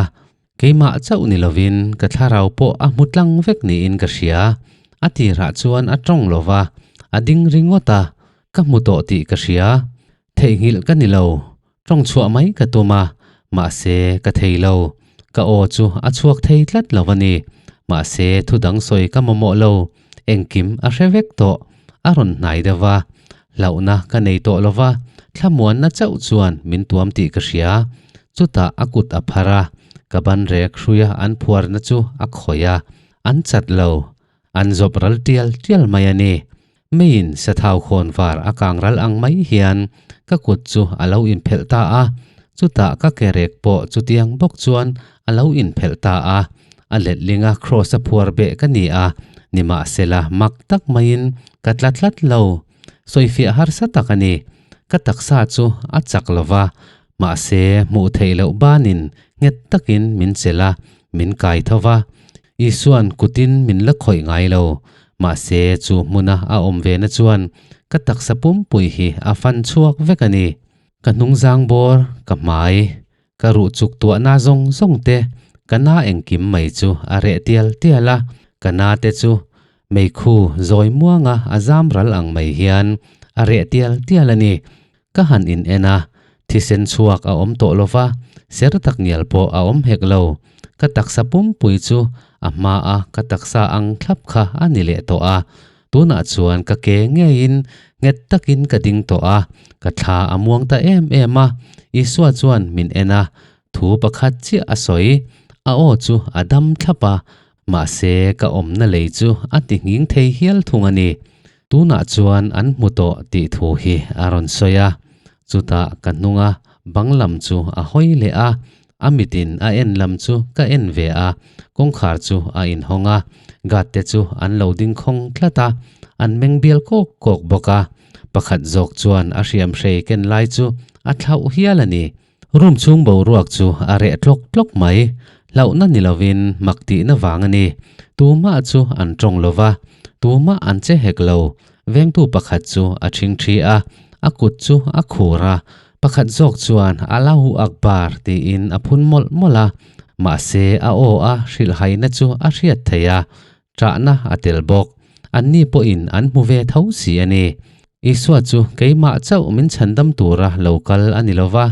Keimah chauh ni lovin ka thlarau pawh a hmu tlang vek niin ka hria. A tirah chuan a tawng lo va, a ding ringawt a, ka hmu tawh tih ka hria. Theihnghilh ka ni lo, tawng chhuah mai ka tum a, mahse ka thei lo. Ka aw chu a chhuak thei tlat lo a ni. Mahse thu dang sawi ka mamawh lo, engkim a hre vek tawh. A rawn hnai deuh va, hlauhna ka nei tawh lo va, thlamuanna chauh chuan min tuam tih ka hria. Chutah a kut a phar a, ka ban rek hruia an phuarna chu a khawih a, an chat lo. An zawp ral tial tial mai a ni. Meiin sathau khawn var a kang ral ang mai hian ka kut chu a lo inphelh ta a, chutah ka ke rek pawh chutiang bawk chuan a lo inphelh ta a. A letlinga kraws a phuar beh ka ni a, nimahsela mak tak maiin ka tla tlat lo. Sawifiah harsa tak a ni. Ka taksa chu a chak lo va, mahse hmuh theih loh banin nghet takin min chelh a, min kai tho va. Isua'n kutin min la khawih ngai lo. Mahse chu hmuna a awm ve na chuan ka taksa pumpui hi a fan chhuak vek a ni. Ka hnungzang bawr, ka hmai, Ka ruh chuk tuahna zawng zawng te ka na engkim mai chu a reh tial tial a, ka na te chu meikhu zawi muanga a zam ral ang mai hian a reh tial tial a ni. Ka han in en a, thisen chhuak a awm tawh lo va, ser tak ngial pawh a awm hek lo. Ka taksa pumpui chu a hma a ka taksa ang thlap kha a ni leh tawh a, Tunah chuan ka ke ngeiin nghet takin ka ding tawh a, ka thla a muang ta em em a. Isua chuan min en a, thu pakhat chiah a sawi. A aw chu a dam thlap a, mahse ka awmna lei chu a ti nghing thei hial thung a ni. Tunah chuan an hmu tawh tih thu hi a rawn sawi a. Chutah ka hnunga bang lam chu a hawi leh a, A mitin a en lam chu ka en ve a, kawngkhar chu a inhawng a, guard te chu an lo ding khawng tlat a, an meng bial kawk kawk bawk a. Pakhat zawk chuan a hriam hrei ken lai chu a thlauh hial a ni. Room chhung boruak chu a reh tlawk tlawk mai, hlauhna ni lovin mak tihna vang a ni. Tumah chu an tawng lo va, tumah an che hek lo. Vengtu pakhat chu a ṭhingṭhi a, a kut chu a khur a, Pakhat zawk chuan Allahu Akbar tiin a phun mawlh mawlh a, mahse a aw a hrilhhaina chu a hriat theih a, ṭahna a tel bawk. Anni pawhin an hmu ve tho si a ni. Isua chu keimah chauh min chhandam tura lo kal a ni lo va,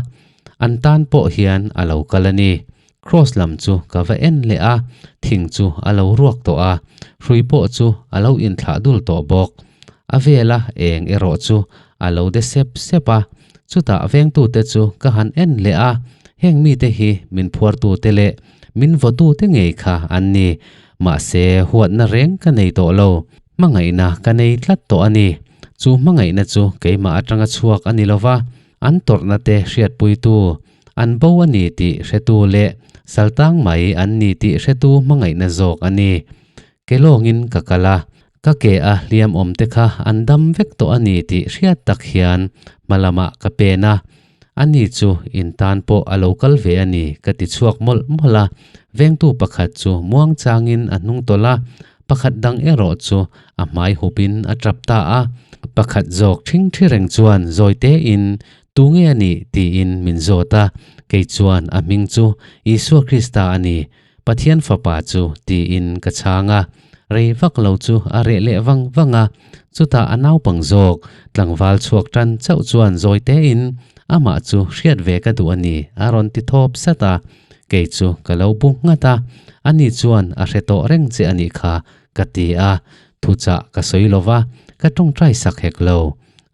an tan pawh hian a lo kal a ni. Kraws lam chu ka va en leh a, thing chu a lo ruak tawh a, hrui pawh chu a lo inthlah dul tawh bawk. A vela eng erawh chu a lo de sep sep a, chutah vengtute chu ka han en leh a, heng mite hi min phuartute leh min vawtute ngei kha an ni. Mahse, huatna reng ka nei tawh lo, hmangaihna ka nei tlat tawh a ni. Chu hmangaihna chu keimah atanga chhuak a ni lo va, an tawrhna te hriatpuitu, an bo a ni tih hretu leh saltang mai an ni tih hretu hmangaihna zawk a ni. Ke lawngin ka kal a, ka ke a hliam awm te kha an dam vek tawh a ni tih hriat tak hian hma lamah ka pen a, ani chu in tan pawh a lo kal ve a ni ka ti chhuak mawlh mawlh a, vengtu pakhat chu muang changin a hnung tawlh a, pakhat dang erawh chu a hmai hupin a tap ta a, pakhat zawk ṭhing ṭhi reng chuan zawi tein Tu nge a nih? tiin min zawt a, kei chuan a hming chu Isua Krista a ni, Pathian Fapa chu tiin ka chhang a. Rei vak lo chu a reh leh vang vang a, chutah a naupang zawk tlangval chhuak tan chauh chuan zawi tein amah chu hriat ve ka duh a ni a rawn ti thawp sat a, kei chu ka lo bu nghat a, ani chuan a hre tawh reng che a nih kha ka ti a, thuchah ka sawi lo va, ka tawngtai sak hek lo.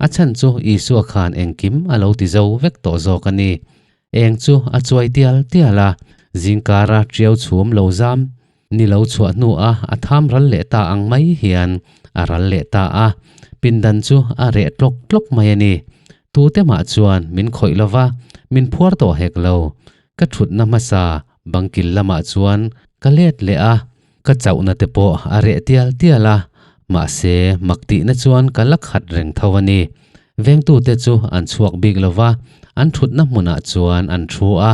A chhan chu Isua khan engkim a lo ti zo vek tawh zawk a ni. Eng chu a chuai tial tial a, zingkara ṭiau chhum lo zam ni lo chhuah hnuah a tham ral leh ta ang mai hian a ral leh ta a, pindan chu a reh tlawk tlawk mai a ni. Tute mah chuan min khawih lo va, min phuar tawh hek lo. Ka ṭhutna hmasa bangkil lamah chuan ka let leh a, Ka chauhna te pawh a reh tial tial a, mahse mak tihna chuan ka la khat reng tho a ni. Vengtute chu an chhuak bik lo va, an thutna hmunah chuan an thu a,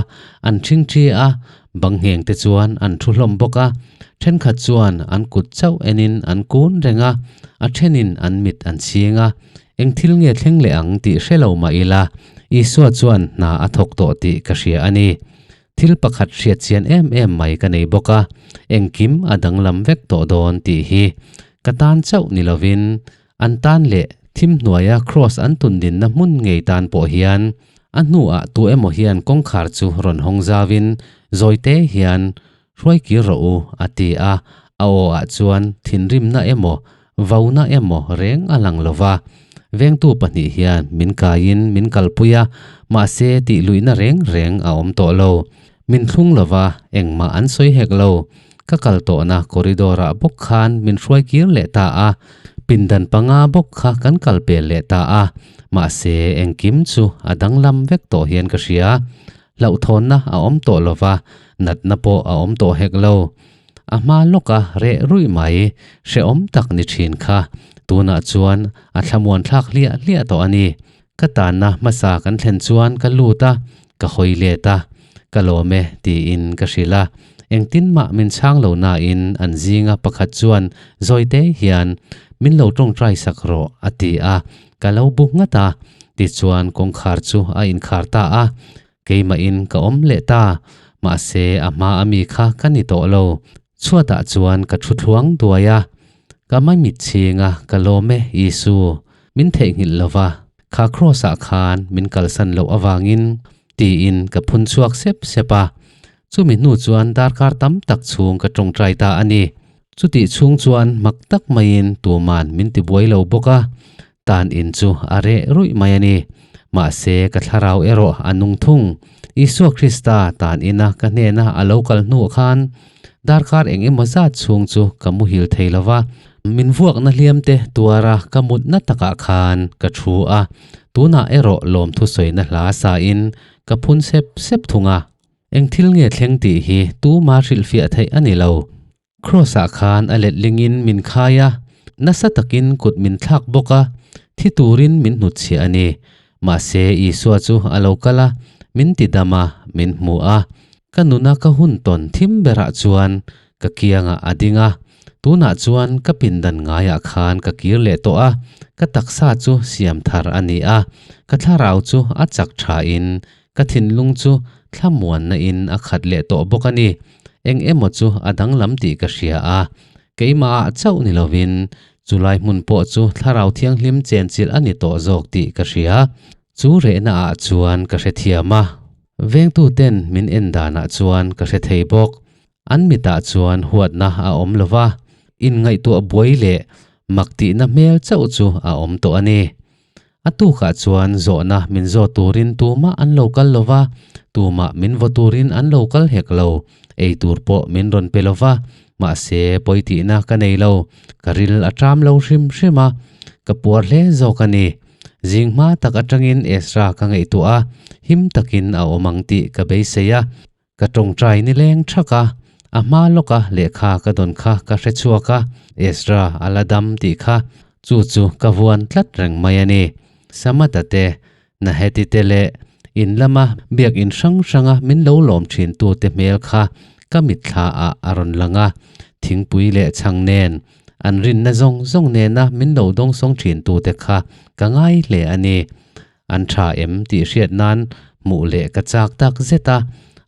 an ṭhingṭhi a, bang ngheng te chuan an thu hlawm bawk a. Ṭhenkhat chuan an kut chauh enin an kun reng a, a ṭhenin an mit an chhing a. Eng thil nge thleng leh ang tih hre lo mah ila, Isua chuan hna a thawk tawh tih ka hria a ni. Thil pakhat hriat chian em em mai ka nei bawk a, engkim a danglam vek tawh dawn tih hi ka tan chauh ni lovin an tan leh thim hnuaia kraws an tundinna hmun ngei tan pawh hian a hnuah tu emaw hian kawngkhar chu rawn hawng zauin zawite hian hruai kir rawh u a ti a, a aw ah chuan thinrimna emaw vauna emaw reng a lang lo va. Vengtu pahnih hian min kaiin min kalpui a, mahse tih luihna reng reng a awm tawh lo. Min thlung lo va, engmah an sawi hek lo. Ka kal tawhna corridor ah bawk khan min hruai kir leh ta a, pindan panga bawk kha kan kal pel leh ta a, mahse engkim chu a danglam vek tawh hian ka hria. Hlauhthawnna a awm tawh lo va, natna pawh a awm tawh hek lo. A hma lawka reh ruih mai, hrehawm tak ni thin kha tunah chuan a thlamuan thlak hliah hliah tawh a ni. Ka tanna hmasa kan thlen chuan ka lut a, ka hawi let a, Ka lawm e tiin ka hrilh a. Engtin mah min chhang lo nain an zinga pakhat chuan zawite hian min lo tawngtai sak rawh a ti a, ka lo bu nghat a. Tichuan kawngkhar chu a inkhar ta a, keimahin ka awm leh ta. Mahse a hma a mi kha ka ni tawh lo. Chhuatah chuan ka thu thluang duai a, Ka maimit chhinga ka lawm e Isu, min theihnghilh lo va, kha Kraws ah khan min kalsan loh avangin tiin ka phun chhuak sep sep a. Chumi hnu chuan darkar tam tak chhung ka tawngtai ta a ni. Chutih chhung chuan mak tak maiin tuman min tibuai lo bawk a, tan in chu a reh ruih mai a ni. Mahse ka thlarau erawh a nung thung. Isua Krista tan ina ka hnena a lo kal hnuah khan darkar eng emaw zat chhung chu ka muhil thei lo va, min vuakna hliam te tuara ka mutna takah khan ka thu a, tunah erawh lawmthu sawina hla sain ka phun sep sep thung a. Eng thil nge thleng tih hi tuma hrilhfiah theih a ni lo. Kraws-ah khan a letlingin min khai a, nasa takin kut min thlak bawk a, thi turin min hnutchhiah a ni. Mahse, Isua chu a lo kal a, min ti dam a, min hmu a. Ka nuna ka hun tawn thim berah chuan ka kiangah a ding a, tunah chuan ka pindan ngaiah khan ka kir leh tawh a, ka taksa chu siam thar a ni a, ka thlarau chu a chak thain Ka thinlung chu thlamuanna in a khat leh tawh bawk a ni. Eng emaw chu a danglam tih ka hria a, keimahah chauh ni lovin chulai hmun pawh chu thlarau thianghlim chenchilh a ni tawh zawk tih ka hria. Chu rehna ah chuan ka hrethiam a, vengtuten min en danah chuan ka hre thei bawk. An mitah chuan huatna a awm lo va, inngaihtuah buai leh mak tihna hmel chauh chu a awm tawh a ni. A tukah chuan zawhna min zawt turin tumah an lo kal lo va, tumah min vaw turin an lo kal hek lo. Ei tur pawh min rawn pe lo va, mahse pawi tihna ka nei lo. Ka ril a ṭam lo hrim hrim a, ka puar hle zawk a ni. Zing hma tak aṭangin Ezra ka ngaihtuah a, him takin a awm ang tih ka beisei a. Ka tawngtai nileng thak a, a hma lawka lehkha ka dawn kha ka hre chhuak a, Ezra a la dam tih kha chu chu ka vuan tlat reng mai a ni. Samata te, Naheti te leh in lama biakinn hrang hranga min lo lawm thin tute hmel kha ka mitthla ah a rawn lang a, thingpui leh chhang nen, an rinna zawng zawng nena min lo dawngsawng thin tute kha ka ngai hle a ni. An tha em tih hriat nan hmuh leh ka chak tak zet a,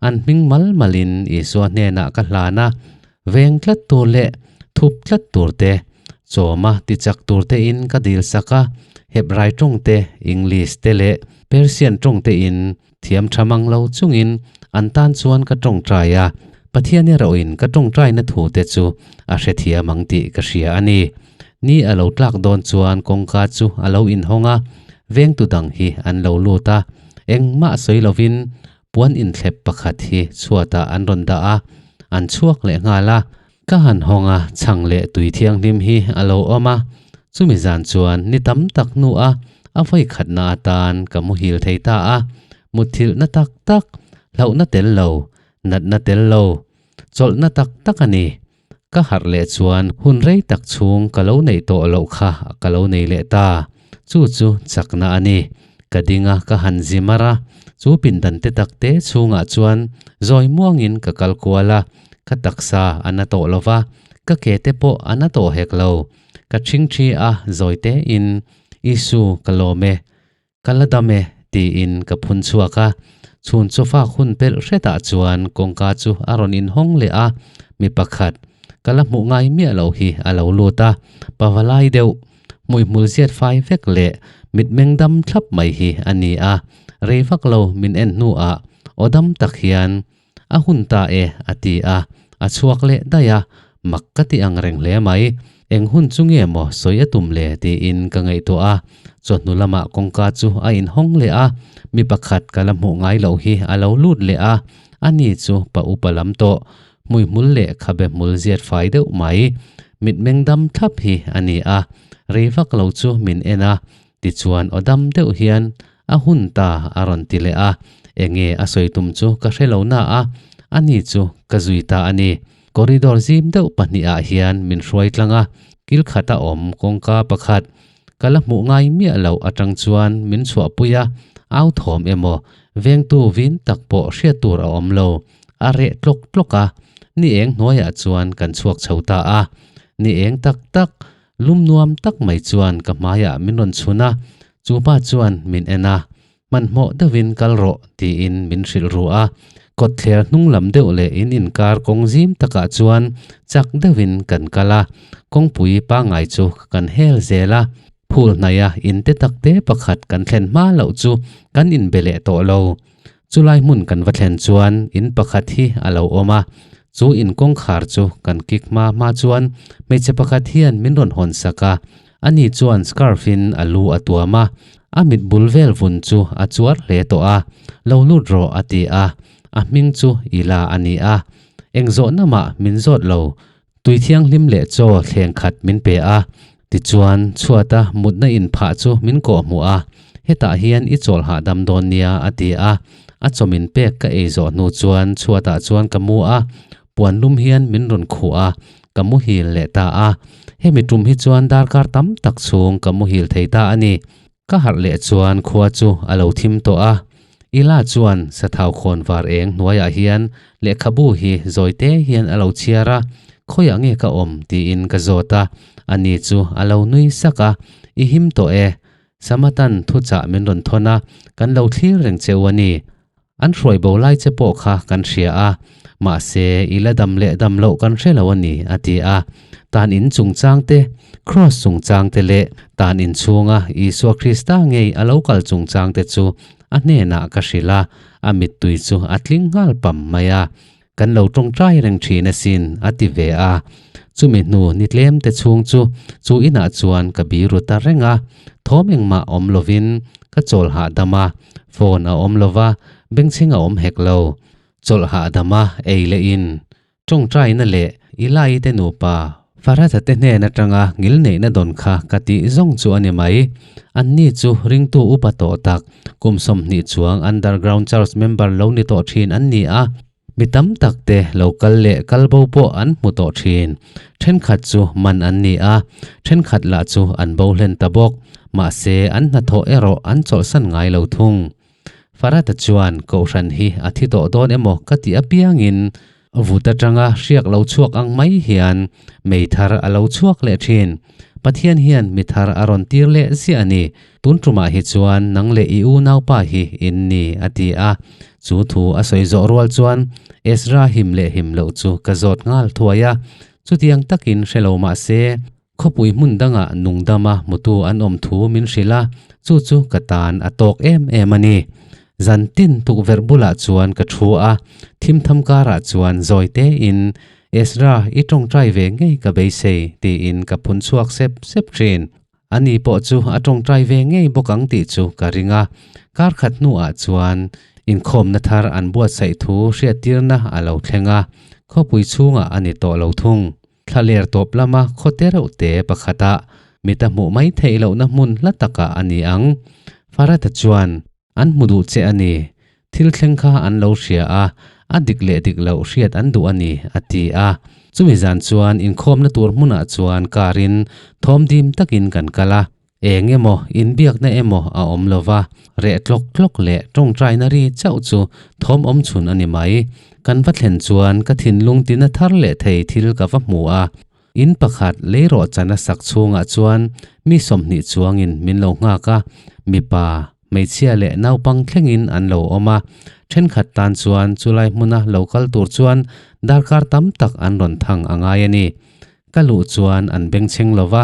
an hming mal malin Isua hnenah ka hlan a, veng tlat tur leh thup tlat tur te, chawma ti chak tur tein ka dil sak a, Hebrai tawng te, English te leh Persian tawng tein thiam tha mang lo chungin an tan chuan ka tawngtai a, Pathian erawhin ka tawngtaina thu te chu a hrethiam ang tih ka hria a ni. Ni a lo tlak dawn chuan kawngka chu a lo inhawng a, vengtu dang hi an lo lut a, engmah sawi lovin puan inthlep pakhat hi chhuatah an rawn dah a, an chhuak leh nghal a. Ka han hawng a, chhang leh tui thianghlim hi a lo awm a, chumi zan chuan ni tam tak hnuah a vawi khatna atan ka muhil thei ta a, mutthilhna tak tak, hlauhna tel lo, natna tel lo, chawlhna tak tak a ni. Ka harh leh chuan hun rei tak chhung ka lo neih tawh loh kha ka lo nei leh ta. Chu chu chakna a ni. Ka ding a, ka han zi mar a. Chu pindan te tak te chhungah chuan zawi muangin ka kal kual a, ka taksa a na tawh lo va, ka ke te pawh a na tawh hek lo. Ka ṭhingṭhi a, zawi tein, Isu, ka lawm e. Ka la dam e, tiin ka phun chhuak a. Chhun chawfak hun pelh hretah chuan kawngka chu a rawn inhawng leh a, mi pakhat, ka la hmuh ngai miah loh hi a lo lut a, pavalai deuh, hmuihmul ziat fai vek leh mitmeng dam thlap mai hi a ni a. Rei vak lo min en hnuah aw dam tak hian, A hun ta e, a ti a, a chhuak leh daih a, mak ka ti ang reng hle mai. Eng hun chu nge maw sawi a tum le tiin ka ngaihtuah a, chawhnu lamah kawngka chu a inhawng leh a, mi pakhat ka la hmuh ngai loh hi a lo lut leh a, ani chu pa upa lam tawh, hmuihmul leh khabe hmul ziat fai deuh mai, mitmeng dam thlap hi a ni a, rei vak lo chu min en a, tichuan aw dam deuh hian a hun ta a rawn ti leh a, enge a sawi tum chu ka hre lo na a, ani chu ka zui ta a ni. Corridor zim deuh pahnihah hian min hruai tlang a, kil khata awm kawngka pakhat ka la hmuh ngai miah loh atang chuan min chhuahpui a, au thawm emaw vengtu vin tak pawh hriat tur a awm lo, a reh tlawk tlawk a, ni eng hnuaiah chuan kan chhuak chho ta a, ni eng tak tak lum nuam tak mai chuan ka hmaiah min rawn chhun a, chu pa chuan min en a, Hmanhmawh deuhin kal rawh tiin min hrilh ru a, kawtthler hnung lam deuh leh in inkar kawng zim takah chuan chak deuhin kan kal a, kawngpui pangngai chu kan hel zel a, phul hnaia in te tak te pakhat kan thlen hma loh chu kan inbe leh tawh lo. Chulai hmun kan va thlen chuan in pakhat hi a lo awm a, chu in kawngkhar chu kan kik hma hma chuan hmeichhe pakhat hian min rawn hawn sak a, Ani chuan scarf in a lu a tuam a, a mit bul vel vun chu a chuar hle tawh a, Lo lut rawh a ti a, a hming chu Ila a ni a. Eng zawhna mah min zawt lo, tui thianghlim leh chaw thleng khat min pe a, tichuan chhuata mutna in phah chu min kawh hmuh a, hetah hian i chawl hahdam dawn nia a ti a, a chaw min pek ka ei zawh hnu chuan chhuatah chuan ka mu a, Puan lum hian min rawn khuh a, ka muhil leh ta a. Hemi tum hi chuan darkar tam tak chhung ka muhil thei ta a ni. Ka harh leh chuan khua chu a lo thim tawh a. Ila chuan sathau khawn var eng hnuaiah hian lehkhabu hi zawi te hian a lo chhiar a, khawiah nge ka awm tiin ka zawt a, ani chu a lo nui sak a, I him tawh e, Samatan thuchah min rawn thawn a, kan lo thlir reng che u a ni. An hruai bo lai che pawh kha kan hria a, mahse i la dam leh dam loh kan hre lo a ni, a ti a. Tan in chungchang te, Kraws chungchang te leh tan in chhunga Isua Krista ngei a lo kal chungchang te chu a hnenah ka hrilh a, a mittui chu a tling nghal pam mai a. Kan lo tawngtai reng thin asin, a ti ve a. Chumi hnu ni tlem te chhung chu chu inah chuan ka biru ta reng a. Thawm engmah awm lovin ka chawl hahdam a, phone a awm lova, bengchheng a awm hek lo. Chawlh hahdam a ei leh in tawngtaina leh i lai te nupa Farata te hnen atanga ngilneihna dawn kha ka tih zawng chu a ni mai. Anni chu ringtu upa tawh tak, kum 20 chuang Underground Church member lo ni tawh thin an ni a. Mi tam tak te lo kal leh kal bo pawh an hmu tawh thin. Thenkhat chu man an ni a, thenkhat lah chu an bo hlen ta bawk. Mahse an hnathawh erawh an chawlhsan ngai lo thung. Farata chuan Kohhran hi a thi tawh dawn emaw ka tih apiangin vut atanga hriak lo chhuak ang mai hian mei thar a lo chhuak leh thin. Pathian hian mi thar a rawn tir leh ziah a ni. Tun tumah hi chuan nang leh i unaupa hi in ni, a ti a. Chu thu a sawi zawh rual chuan Ezra him leh him loh chu ka zawt nghal thuai a. Chutiang takin hre lo mah se, Khawpui hmun dangah nungdama hmutu an awm thu min hrilh a, chu chu ka tan a tawk em em a ni. Zan tin tukverh bulah chuan ka thu a, thim tham karah chuan zawi tein, Ezra, i tawngtai ve ngei ka beisei, tiin ka phun chhuak sep sep thin. Ani pawh chu a tawngtai ve ngei bawk ang tih chu ka ring a. Kar khat hnuah chuan inkhawmna thar an buatsaih thu hriattirna a lo thleng a, khawpui chhungah a ni tawh lo thung. Thlaler tawp lama khawte reuh te pakhata mit a hmuh mai theih lohna hmun hla takah a ni ang. Farata chuan, An hmu duh che a ni. Thil thleng kha an lo hria a, a dik leh dik loh hriat an duh a ni, a ti a. Chumi zan chuan inkhawmna tur hmunah chuan car-in thawm dim takin kan kal a. Eng emaw, inbiakna emaw a awm lo va, reh tlawk tlawk leh tawngtaina ri chauh chu thawm awm chhun a ni mai. Kan va thlen chuan ka thinlung tina thar leh thei thil ka va hmu a. In pakhat leirawh chan a sak chhungah chuan mi 20 chuangin min lo nghak a, mipa, hmeichhia leh naupang thlengin an lo awm a. Thenkhat tan chuan chulai hmuna lo kal tur chuan darkar tam tak an rawn thang a ngai a ni. Ka luh chuan an bengchheng lo va,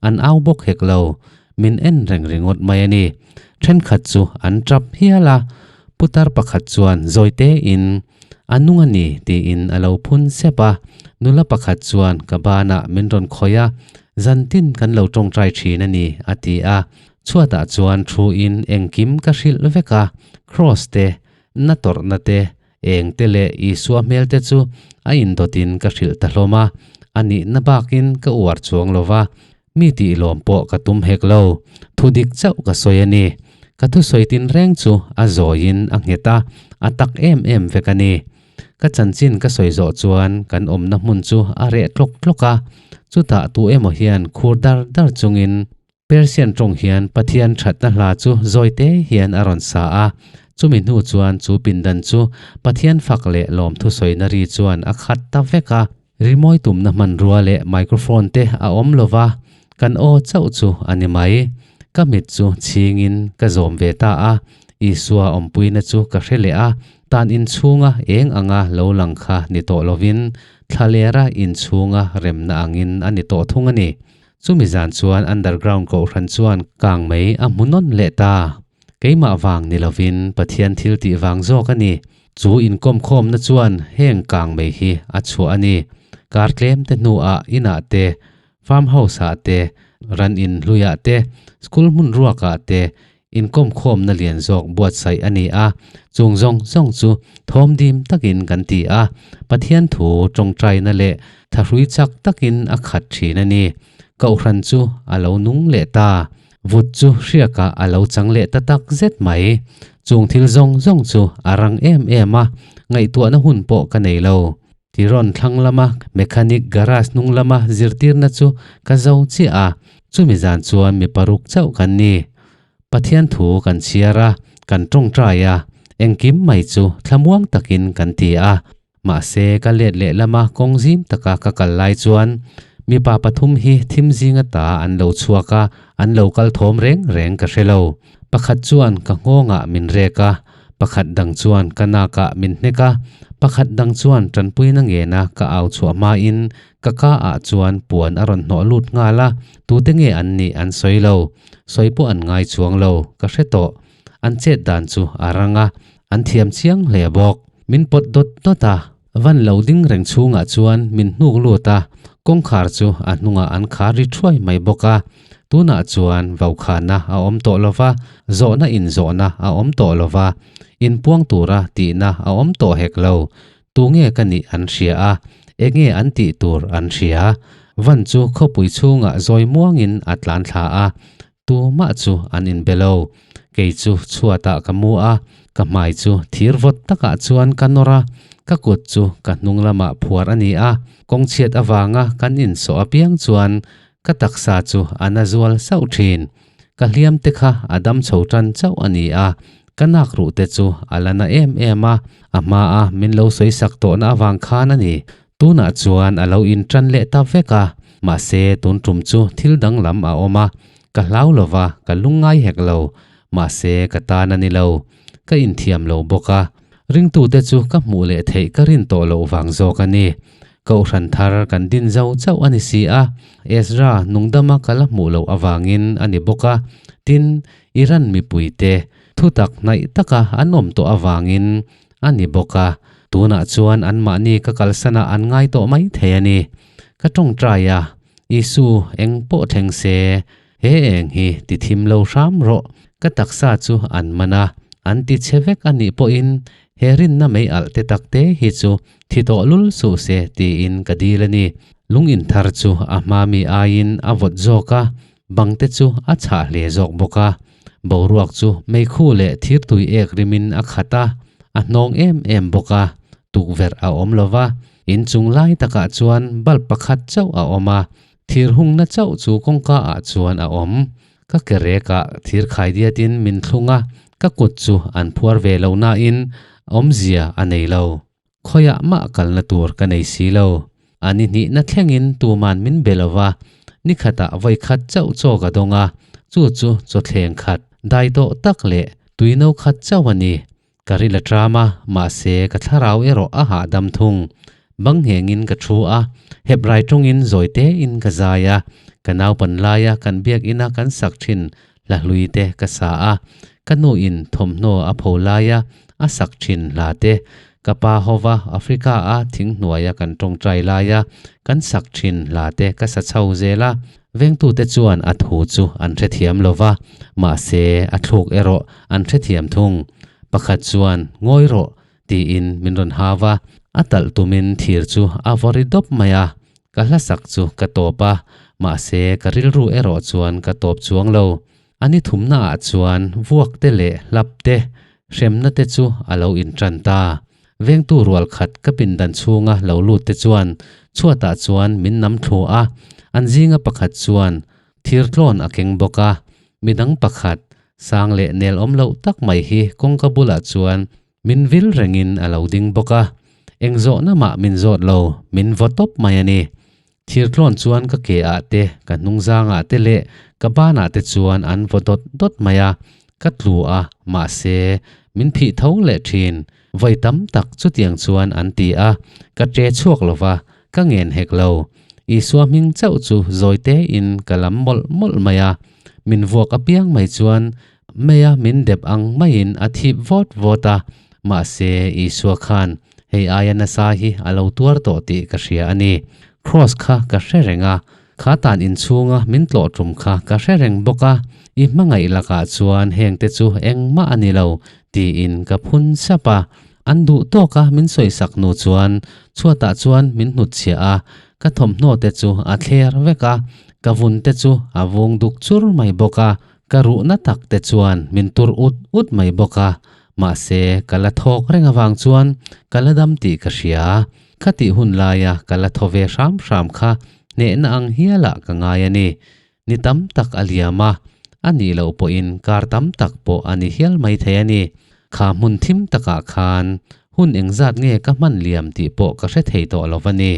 an au bawk hek lo. Min en reng ringawt mai a ni. Thenkhat chu an tap hial a, putar pakhat chuan zawi tein, A nung a ni, tiin a lo phun sep a. Nula pakhat chuan ka banah min rawn khawih a. Zantin kan lo tawngtai thin a ni, a ti a. Chhuatah chuan thu-in engkim ka hrilh vek a, Kraws te, na tawrhna te, eng te leh Isua hmel te chu a indawtin ka hrilh ta hlawm a, a nihna bakin ka uar chuang lo va, mi tih lawm pawh ka tum hek lo. Thu dik chauh ka sawi a ni. Ka thusawi tinreng chu a zawiin a nghet a, a tak em em vek a ni. Ka chanchin ka sawi zawh chuan kan awmna hmun chu a reh tlawk tlawk a, chutah tu emaw hian khur dar dar chungin Persian tawng hian Pathian thatna hla chu zawi te hian a rawn sa a, chumi hnu chuan chu pindan chu Pathian fak leh lawmthu sawina ri chuan a khat ta vek a. Rimawi tumna hmanrua leh microphone te a awm lo va, kan aw chauh chu a ni mai. Ka mit chu chhingin ka zawm ve ta a, Isua awmpuina chu ka hre leh a, tan inchhunga eng anga lo lang kha ni tawh lovin thlalera inchhunga remna angin a ni tawh thung a ni. Chumi zan chuan underground kohhran chuan kang mai a hmu nawn leh ta. Keimah vang ni lovin Pathian thil tih vang zawk a ni. Chu inkawmkhawmna chuan heng kang mai hi a chhuah a ni. Kar tlem te hnuah inah te, farm house ah te, ran in hluiah te, school hmun ruakah te inkawmkhawmna lian zawk buatsaih a ni a. Chung zawng zawng chu thawm dim takin kan ti a, Pathian thu tawngtaina leh thahrui chak takin a khat thin a ni. Kohhran chu a lo nung leh ta. Vut chu hriakah a lo chang leh ta tak zet mai. Chung thil zawng zawng chu a rang em em a, ngaihtuahna hun pawh ka nei lo. Tirawn thlang lama mechanic garage hnung lama zirtirna chu ka zo chiah a, chumi zan chuan mi paruk chauh kan ni. Pathian thu kan chhiar a, kan tawngtai a, engkim mai chu thlamuang takin kan ti a. Mahse, ka let leh lama kawng zim taka ka kal lai chuan mipa pathum hi thim zinga ta an lo chhuak a, an lo kal thawm reng reng ka hre lo. Pakhat chuan ka nghawngah min rek a, pakhat dang chuan ka nakah min hnek a, pakhat dang chuan tanpuina ngena ka au chhuah hmain ka ka ah chuan puan a rawn hnawh lut nghal a, tute nge an nih an sawi lo. Sawi pawh an ngai chuang lo, ka hre tawh. An chet dan chu a rang a, an thiam chiang hle bawk. Min pawt dawt dawt a, van lo ding reng chhungah chuan min hnuk lut a, kawngkhar chu a hnungah an khar ri thuai mai bawk a. Tunah chuan vaukhana a awm tawh lo va, zawhna inzawhna a awm tawh lo va, inpuang tura tihna a awm tawh hek lo. Tunge ka nih an hria a, enge an tih tur an hria. Van chu khawpui chhungah zawi muangin a tlan thla a, Tumah chu an inbe lo. Kei chu chhuatah ka mu a, ka hmai chu thir vawt takah chuan ka nawr a, ka kut chu ka hnung lamah phuar a ni a, kawngchhiat avanga kan insawh apiang chuan ka taksa chu a na zual sauh thin. Ka hliam te kha a dam chho tan chauh a ni a, ka nak ruh te chu a la na em em a, a hmaa min lo sawi sak tawhna avang khan a ni. Tunah chuan a lo inṭan leh ta vek a, mahse tun ṭum chu thil danglam a awm a, ka hlau lo va, ka lungngai hek lo, mahse ka tan a ni lo, ka inthiam lo bawk a, ringtute chu ka hmuh leh theih ka rin tawh loh vang zawk a ni. Kohhran thar kan din zo chauh a ni si a, Ezra nungdama ka la hmuh loh avangin a ni bawk a, tin, Iran mipuite thutak hnaih taka an awm tawh avangin a ni bawk a, tunah chuan anmahni ka kalsanah an ngai tawh mai thei a ni. Ka tawngtai a, Isu eng pawh thleng se, he eng hi ti thim lo hram rawh, ka taksa chu an man a, an ti chhe vek a nih pawhin he rinna mei alh te tak te hi chu thi tawh lul suh se tiin ka dil a ni. Lung inthar chu a hma mi aiin a vawt zawk a, bang te chu a chhah hle zawk bawk a. Boruak chu meikhu leh thirtui ek rimin a khat a, a hnawng em em bawk a, tukverh a awm lo va, inchung lai takah chuan bulb pakhat chauh a awm a, thir hungna chauh chu kawngka ah chuan a awm. Ka ke rekah thir khaidiatin min thlung a, ka kut chu an phuar ve lo nain awmzia a nei lo. Khawiah mah kalna tur ka nei si lo. A ni hnihna thlengin tuman min be lo va, ni khatah vawi khat chauh chaw ka dawng a, chu chu chawthleng khat, dai tawh tak leh tui no khat chauh a ni. Ka ril a tram a, mahse ka thlarau erawh a hahdam thung. Bang nghengin ka thu a, heprai tawngin zawi tein ka zai a, ka naupan laia kan biakina kan sak thin hla hlui te ka sa a, ka nu in thawmhnaw a pho laia a sak thin hla te, ka pa hova Africa a thing hnuaia kan tawngtai laia kan sak thin hla te ka sa chho zel a. Vengtute chuan a thu chu an hrethiam lo va, mahse a thluk erawh an hrethiam thung. Pakhat chuan, Ngawi rawh, tiin min rawn hau a, a talh tumin thir chu a vaw ri dawp mai a. Ka hlasak chu ka tawp a, mahse ka rilru erawh chuan ka tawp chuang lo. A ni thumnaah chuan vuak te leh hlap te, hremna te chu a lo inṭan ta. Vengtu rual khat ka pindan chhunga lo lut te chuan chhuatah chuan min nam thlu a, an zinga pakhat chuan thir tlawn a keng bawk a, midang pakhat sang leh nel awm loh tak mai hi kawngka bulah chuan min vil rengin a lo ding bawk a, eng zawhna mah min zawt lo, min vaw tawp mai a ni. Thir tlawn chuan ka ke ah te, ka hnungzang ah te leh ka ban ah te chuan an vaw dawt dawt mai a, ka tlu a, mahse min phih tho leh thin. Vawi tam tak chutiang chuan an ti a, ka ṭe chhuak lo va, ka ngen hek lo. Isua hming chauh chu zawi tein ka lam mawlh mawlh mai a, min vuak apiang mai chuan Meia min dep ang maiin a thip vawt vawt a, mahse Isua khan hei aia nasa hi a lo tuar tawh tih ka hria a ni. Kraws kha ka hre reng a, kha tan inchhunga min tlawh tum kha ka hre reng bawk a, i hmangaih lakah chuan hengte chu engmah a ni lo tiin ka phun sap a. An duh tawka min sawisak hnu chuan chhuatah chuan min hnutchhiah a, ka thawmhnaw te chu a thler vek a, ka vun te chu a vung duk chur mai bawk a. Ka ruhna tak te chuan min tur ut ut mai bawk a, mahse ka la thawk reng avang chuan ka la dam tih ka hria. Ka tih hun laia ka la thaw ve hram hram kha hnehna ang hialah ka ngai a ni. Ni tam tak a liam a, a nih loh pawhin kar tam tak pawh a ni hial mai thei a ni. Kha hmun thim takah khan hun engzat nge ka hman liam tih pawh ka hre thei tawh lo va ni.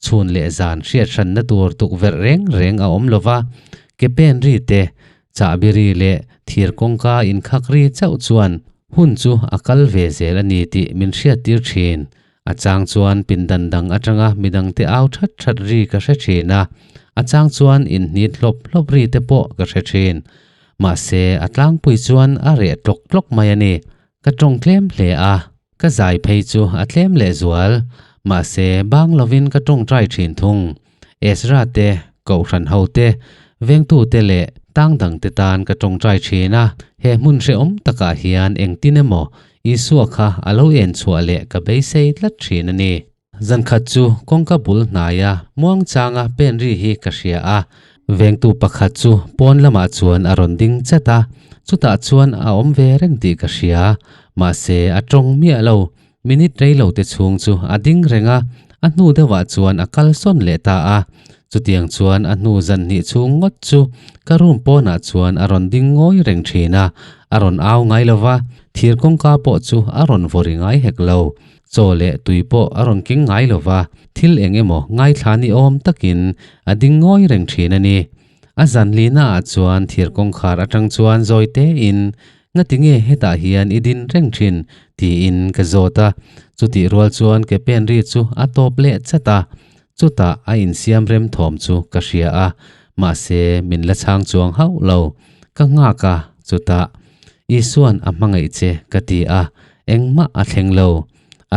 Chhun leh zan hriat hranna tur tukverh reng reng a awm lova, ke pen ri te, chahbi ri leh thir kawngka inkhak ri chauh chuan hun chu a kal ve zel a ni tih min hriattir thin. A chang chuan pindan dang atanga midangte au that that ri ka hre thin a, a chang chuan inhnit hlawp hlawp ri te pawh ka hre thin. Mahse, a tlangpui chuan a reh tlawk tlawk mai a ni. Ka tawng tlem hle a, ka zai phei chu a tlem leh zual. Mahse, bang lovin ka tawngtai thin thung. Ezra te, Kohhran ho te, vengtu te leh tang dang te tan ka tawngtai thin a. He hmun hrehawm takah hian engtin emaw Isua kha a lo en chhuah leh ka beisei tlat thin a ni. Zankhat chu kawngka bul hnaia muangchanga pen ri hi ka hria a, vengtu pakhat chu pawn lamah chuan a rawn ding chat a, chutah chuan a awm ve reng tih ka hria. Mahse, a tawng miah lo. Minute rei lo te chhung chu a ding reng a, a hnu deuhah chuan a kal sawn leh ta a. Chutiang chuan a hnu zan hnih chhung ngawt chu ka room pawnah chuan a rawn ding ngawi reng thin a, a rawn au ngai lo va, thir kawngka pawh chu a rawn vaw ri ngai hek lo. Chaw leh tui pawh a rawn keng ngai lo va, thil eng emaw ngaithla ni awm takin a ding ngawi reng thin a ni. A zan lihnaah chuan thir kawngkhar atang chuan zawi tein, Ngati nge hetah hian i din reng thin? tiin ka zawt a. Chutih rual chuan ke pen ri chu a tawp leh chat a, chutah a insiam rem thawm chu ka hria a, mahse min la chhang chuang hauh lo. Ka nghak a, chutah Isuan a hmangaih che ka ti a, engmah a thleng lo.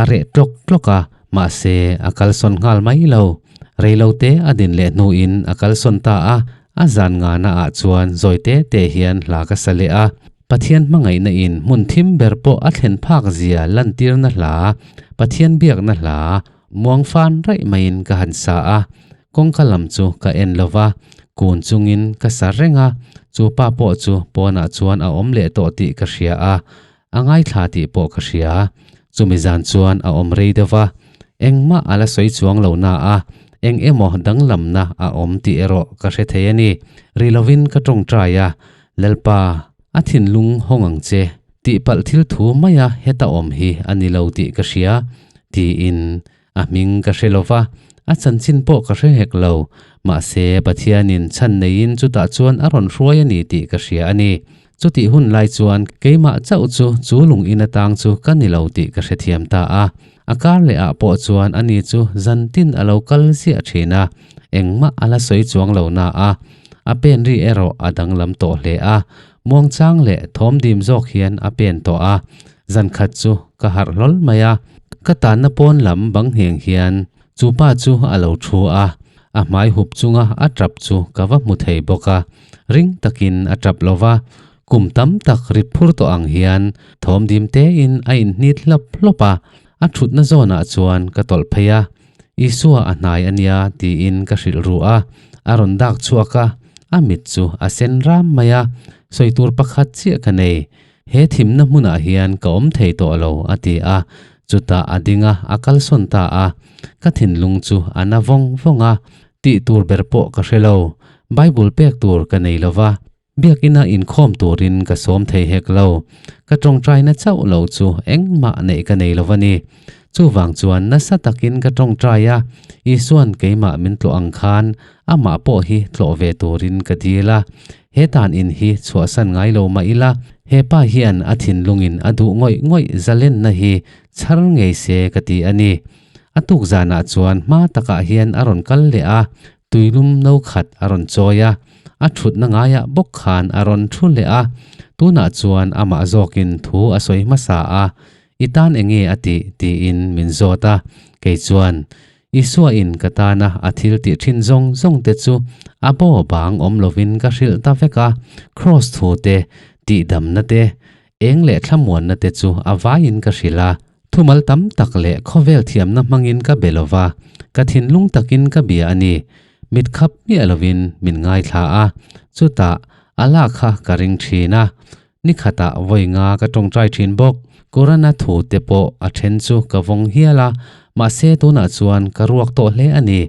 A reh tlawk tlawk a, mahse a kalsawn nghal mai lo. Reilote a din leh hnuin a kalsawn ta a, a zan ngana ah chuan zawi te te hian hla ka sa leh a. Pathian hmangaihna in hmun thim ber pawh a thlen phak zia lantirna hla, Pathian biakna hla, muang fan raih maiin ka han sa a. Kawngka lam chu ka en lo va, kun chungin ka sa reng a, chu pa pawh chu pawnah chuan a awm leh tawh tih ka hria a, a ngaithla tih pawh ka hria. Chumi zan chuan a awm rei deuh va, engmah a la sawi chuang lo na a, eng emaw danglamna a awm tih erawh ka hre thei a ni. Ri lovin ka tawngtai a, Lalpa, a thinlung hawng ang che, tihpalh thil thu maia heta awm hi a ni lo tih ka hria, tiin A hming ka hre lo va, a chanchin pawh ka hre hek lo. Mahse, Pathianin chhan neiin chutah chuan a rawn hruai a ni tih ka hria a ni. Chutih hun lai chuan keimah chauh chu chu lung in atang chu ka ni lo tih ka hrethiam ta a. A kar leh ah pawh chuan ani chu zantin a lo kal ziah thin a, engmah a la sawi chuang lo na a. A pen ri erawh a danglam tawh hle a, muangchang leh thawm dim zawk hian a pen tawh a. Zankhat chu ka harh hlawl mai a, ka tanna pawn lam bang ngheng hian chu pa chu a lo thu a. A hmai hup chunga a tap chu ka va hmu thei bawk a, ring takin a tap lo va, kum tam tak rit phur tawh ang hian thawm dim tein a inhnit hlawp hlawp a, a thutna zawnah chuan ka tawlh phei a, Isua a hnai a nia tiin ka hrilh ru a, a rawn dak chhuak a, a mit chu a sen ram mai a, sawi tur pakhat chiah ka nei. He thimna hmunah hian ka awm thei tawh lo, a ti a. Chutah a ding a, a kalsawn ta a. Ka thinlung chu a na vawng vawng a, tih tur ber pawh ka hre lo. Bible pek tur ka nei lo va, biakina inkhawm turin ka sawm thei hek lo. Ka tawngtaina chauh lo chu engmah neih ka nei lo va ni. Chuvang chuan nasa takin ka tawngtai a, Isua'n keimah min tlawh ang khan amah pawh hi tlawh ve turin ka dil a. He tan in hi chhuahsan ngai lo mah ila, he pa hian a thinlungin a duh ngawih ngawih zalenna hi chhar ngei se ka ti a ni. A tuk zanah chuan hma takah hian a rawn kal leh a, tuilum no khat a rawn chawi a, a thutna ngaiah bawk khan a rawn thu leh a. Tunah chuan amah zawkin thu a sawi hmasa a, I tan enge a tih? tiin min zawt a, kei chuan, Isua in ka tana a thil tih thin zawng zawng te chu a bo bang awm lovin ka hrilh ta vek a, Kraws thu te, tihdamna te, eng leh thlamuanna te chu a vaiin ka hrilh a. Thumal tam tak leh khawvel thiamna hmangin ka be lova, ka thinlung takin ka bia a ni. Mit khap miah lovin min ngaithla a, chutah a lak kha ka ring thin a. Ni khatah vawi nga ka tawngtai thin bawk. Korana thu te pawh a then chu ka vawng hial a, mahse tunah chuan ka ruak tawh hle a ni.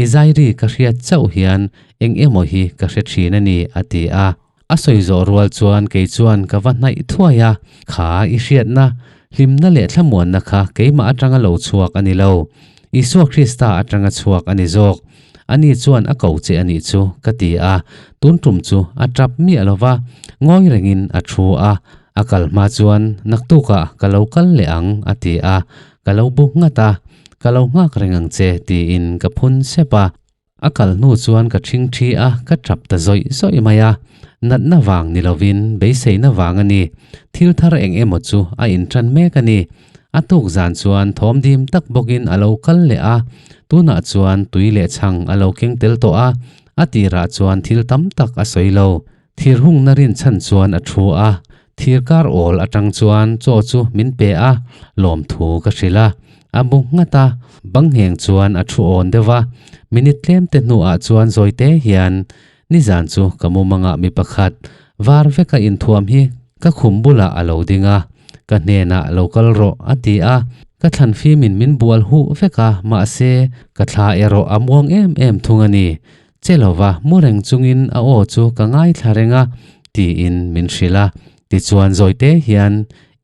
I zairi ka hriat chauh hian eng emaw hi ka hre thin a ni, a ti a. A sawi zawh rual chuan kei chuan ka va hnaih thuai a, Kha i hriatna, hlimna leh thlamuanna kha keimah atanga lo chhuak a ni lo. Isua Krista atanga chhuak a ni zawk. Ani chuan a ko che a nih chu, ka ti a. Tun tum chu a tap miah lo va, ngawi rengin a thu a. A kal hma chuan, Naktukah ka lo kal leh ang, a ti a. Ka lo bu nghat a, Ka lo nghak reng ang che, tiin ka phun sep a. A kal hnu chuan ka ṭhing ṭhi a, ka ṭap ta zawih zawih mai a. Natna vang ni lovin beiseina vang a ni. Thil thar eng emaw chu a inṭan mek a ni. A tuk zan chuan thawm dim tak bawkin a lo kal leh a, tunah chuan tui leh chhang a lo keng tel tawh a, a tirah chuan thil tam tak a sawi lo. Thir hungna rinchhan chuan a thu a, thir kar awl atang chuan chaw chu min pe a, lawmthu ka hrilh a. A bu nghat a, bang ngheng chuan a thu awn deuh a, minute tlem te hnuah chuan zawite hian nizan chu ka mumangah mi pakhat var veka inthuam hi ka khum bulah a lo ding a, ka hnenah lo kal rawh a ti a, ka thlan fimin min bual huh vek a, mahse ka thla erawh a muang em em thung a ni. Che lova mu reng chungin a aw chu ka ngaithla reng a, tiin min hrilh a. Tichuan zawite hian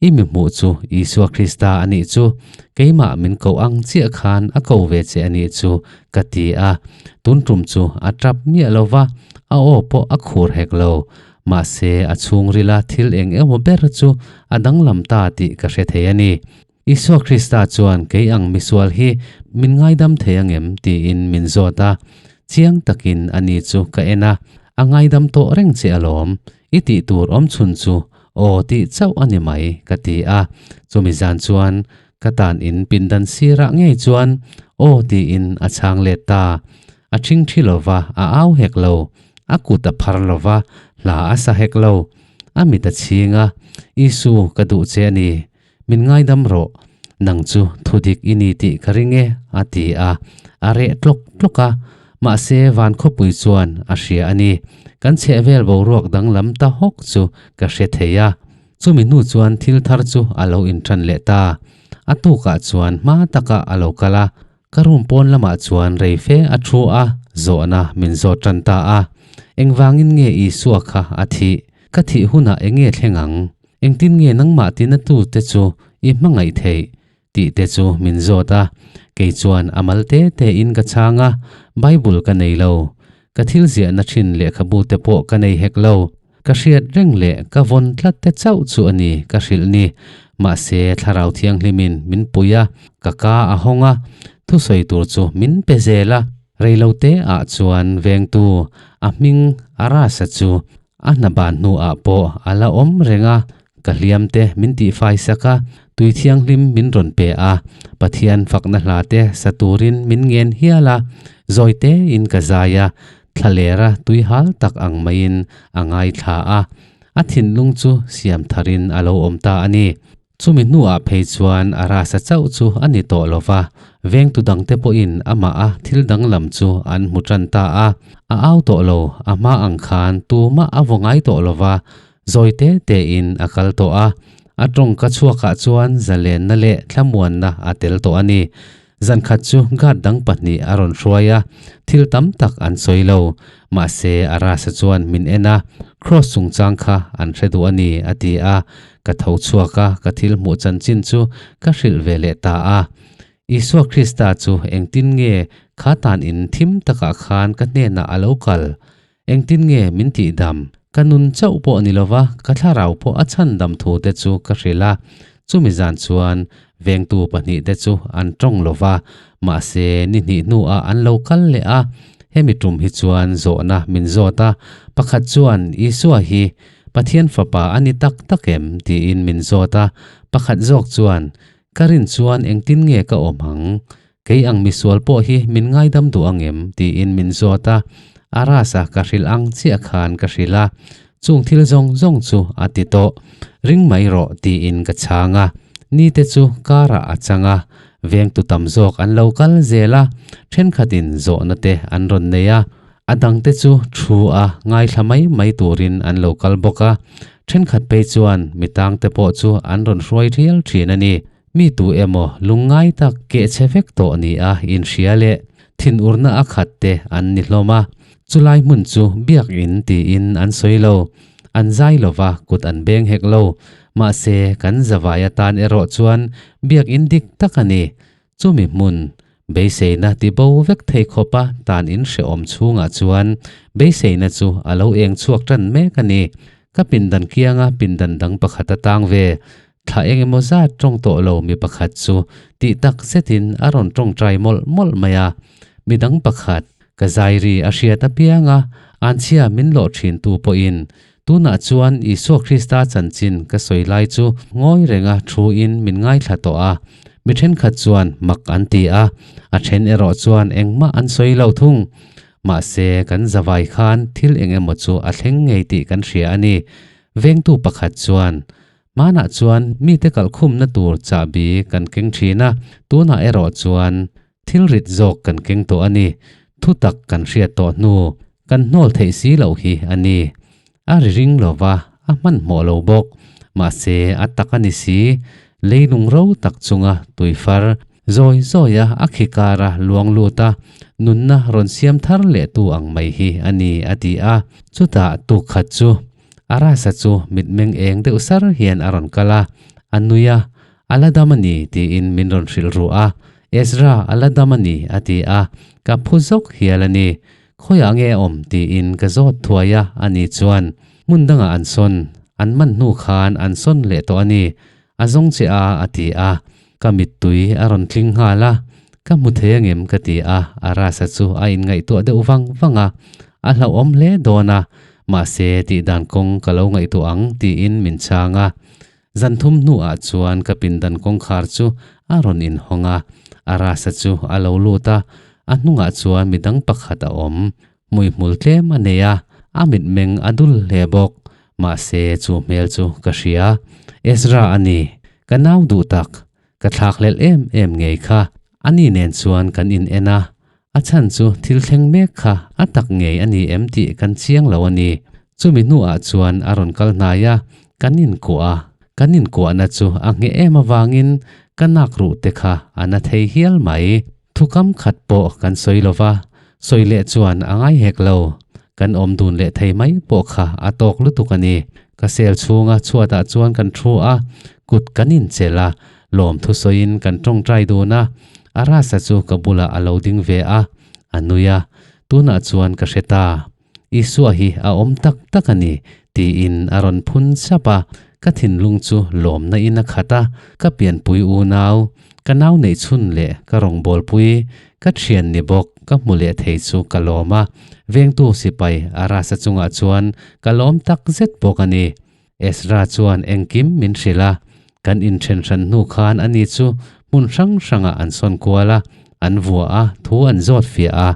i mi hmuh chu Isua Krista a nih chu, keimah min koh ang chiah khan a ko ve che a nih chu, ka ti a. Tun tum chu a tap miah lova, a aw pawh a khur hek lo. Mahse a chhungrila thil eng emaw ber chu a danglam ta tih ka hre thei a ni. Isua Krista chuan kei ang misual hi min ngaidam thei angem tiin min zawt a, chiang takin ani chu ka en a, a ngaidam tawh reng che alawm, i tih tur awm chhun chu aw tih chauh a ni mai ka ti a, chumi zan chuan ka tan in pindan sirah ngei chuan aw tiin a chhang let ta, a ṭhingṭhi lova a au hek lo, a kut a phar lova hla a sa hek lo, a mit a chhing a, Isu ka duh che a ni. Min ngaidam rawh, nang chu thudik i ni tih ka ring e, a ti a. A reh tlawk tlawk a, mahse van khawpui chuan a hria a ni. Kan chhehvel boruak danglam ta hawk chu ka hre thei a. Chumi hnu chuan thil thar chu a lo inṭan leh ta. A tukah chuan hma takah a lo kal a, ka room pawn lamah chuan rei fe a thu a, zawhna min zawt ṭan ta a. Engvangin nge Isua kha a thih? Ka thih hunah enge thleng ang? Engtin nge nangmah tina tute chu i hmangaih theih? tih te chu min zawt a. Kei chuan a mal te te in ka chhang a, Bible ka nei lo. Ka thil ziahna thin lehkhabu te pawh ka nei hek lo. Ka hriat reng leh ka vawn tlat te chauh chu a ni ka hrilh ni. Mahse Thlarau Thianghlimin min pui a, ka ka a hawng a, thusawi tur chu min pe zel a. Reilote ah chuan vengtu a hming a rasa chu A hna ban hnuah pawh a la awm reng a, ka hliam te min tihfai sak a, tui thianghlim min rawn pe a, Pathian fakna hla te sa turin min ngen hial a. Zawi tein ka zai a, thlalera tui hal tak ang maiin a ngaithla a, a thinlung chu siam tharin a lo awm ta a ni. Chumi hnuah phei chuan a rasa chauh chu a ni tawh lo va, vengtu dangte pawhin amah a thil danglam chu an hmu tan ta a. A au tawh lo, a hma ang khan tumah a vaw ngai tawh lo va, zawi te tein a kal tawh a. A tawngka chhuakah chuan zalenna leh thlamuanna a tel tawh a ni. Zan khat chu guard dang pahnih a rawn hruai a, thil tam tak an sawi lo. Mahse, a rasa chuan min en a, Kross chungchang kha an hre duh a ni, a ti a. Ka tho chhuak a, ka thil hmuh chanchin chu ka hrilh ve leh ta a. Isua Krista chu engtin nge kha tan in thim takah khan ka hnenah a lo kal? Engtin nge min tihdam? Ka nun chauh pawh ni lova, ka thlarau pawh a chhandam thu te chu ka hrilh a. Chumi zan chuan vengtu pahnih te chu an tawng lova, mahse ni hnih hnuah an lo kal leh a. Hemi tum hi chuan zawhna min zawt a, pakhat chuan Isua hi Pathian fapa a ni tak tak em? tiin min zawt a, pakhat zawk chuan Ka rin chuan engtin nge ka awm ang? Kei ang misual pawh hi min ngaidam duh ang em? tiin min zawt a, a rasa ka hrilh ang chiah khan ka hrilh a, chung thil zawng zawng chu a ti tawh. Ring mai rawh tiin ka chhang a, nite chu karah a chang a, vengtu tam zawk an lo kal zel a, thenkhatin zawhna te an rawn nei a, a dangte chu thu a ngaithla mai mai turin an lo kal bawk a, thenkhat phei chuan mitangte pawh chu an rawn hruai thial thin a ni. Mi tu emaw lungngai tak keh chhe vek tawh ni a inhria leh thinurna a khat te an ni hlawm a, chulai hmun chu biakin tiin an sawi lo, an zai lo va, kut an beng hek lo. Mahse, kan zavai atan erawh chuan biakin dik tak a ni. Chumi hmun, beiseina ti bo vek thei khawpa tan inhrehawm chhungah chuan beiseina chu a lo eng chhuak tan mek a ni. Ka pindan kianga pindan dang pakhat a tang ve. Thla eng emaw zat tawng tawh lo mi pakhat chu tih tak zetin a rawn tawngtai mawlh mawlh mai a. Mi dang pakhat, ka zairi a hriat apiang a, anchhia min lawh thintu pawhin tunah chuan Isua Krista chanchin ka sawi lai chu ngawi renga thuin min ngaithla tawh a. Mi thenkhat chuan mak an ti a, a then erawh chuan engmah an sawi lo thung. Mahse, kan zavai khan thil eng emaw chu a thleng ngei tih kan hria a ni. Vengtu pakhat chuan, Hmanah chuan mite kalhkhumna tur chahbi kan keng thin a, tunah erawh chuan thil rit zawk kan keng tawh a ni. Thutak kan hriat tawh hnu, kan hnawl theih si loh hi a ni. A ri ring lo va, a hmanhmawh lo bawk. Mahse, a tak a ni si. Leilung ro tak chunga tuifar zawi zawia a khi kara luang lut a, nunna rawn siam thar lehtu ang mai hi a ni, a ti a. Chutah tukkhat chu A rasa chu mitmeng eng deuh sar hian a rawn kal a, a nui a, A la dam a ni, tiin min rawn hrilh ruh a. Ezra, a la dam a ni, a ti a, ka phu zawk hial a ni. Khawiah nge a awm? tiin ka zawt thuai a, ani chuan, Hmun dangah an sawn, an man hnu khan an sawn leh tawh a ni, a zawng che a, a ti a. Ka mittui a rawn tling nghal a, Ka hmu thei angem? ka ti a, a rasa chu a inngaihtuah deuh vang vang a, a hlauhawm hle dawn a, mahse tih dan kawng ka lo ngaihtuah ang tiin min chhang a. Zan thum hnuah chuan ka pindan kawngkhar chu a rawn inhawng a, a rasa chu a lo lut a, a hnungah chuan midang pakhat a awm. Hmuihmul tlem a nei a, a mitmeng a dul hle bawk. Mahse, chu hmel chu ka hria. Ezra a ni. Ka nau duh tak. Ka thlakhlelh em em ngei kha. Ani nen chuan kan in en a, a chhan chu thil thleng mek kha a tak ngei a ni em tih kan chiang lo a ni. Chumi hnuah chuan a rawn kal hnai a, kan inkuah a. Kan inkuahna chu a ngheh em avangin ka nak ruh te kha a na thei hial mai. Thukam khat pawh kan sawi lo va, sawi leh chuan a ngai hek lo. Kan awm dun leh thei mai pawh kha a tawk lutuk a ni. Ka sel chhunga chhuatah chuan kan thu a, kut kan inchelh a, lawmthu sawiin kan tawngtai dun a. A rasa chu ka bulah a lo ding ve a, a nui a, tunah chuan ka hre ta. Isua hi a awm tak tak a ni, tiin a rawn phun sap a. Ka thinlung chu lawmna in a khat a, ka pianpui unau, ka nau neih chhun leh ka rawngbawlpui, ka thian ni bawk ka hmu leh thei chu ka lawm a. Vengtu sipai a rasa chungah chuan ka lawm tak zet bawk a ni. Ezra chuan engkim min hrilh a, kan inthen hran hnu khan ani chu hmun hrang hrangah an sawn kual a. An vua a, thu an zawt fiah a,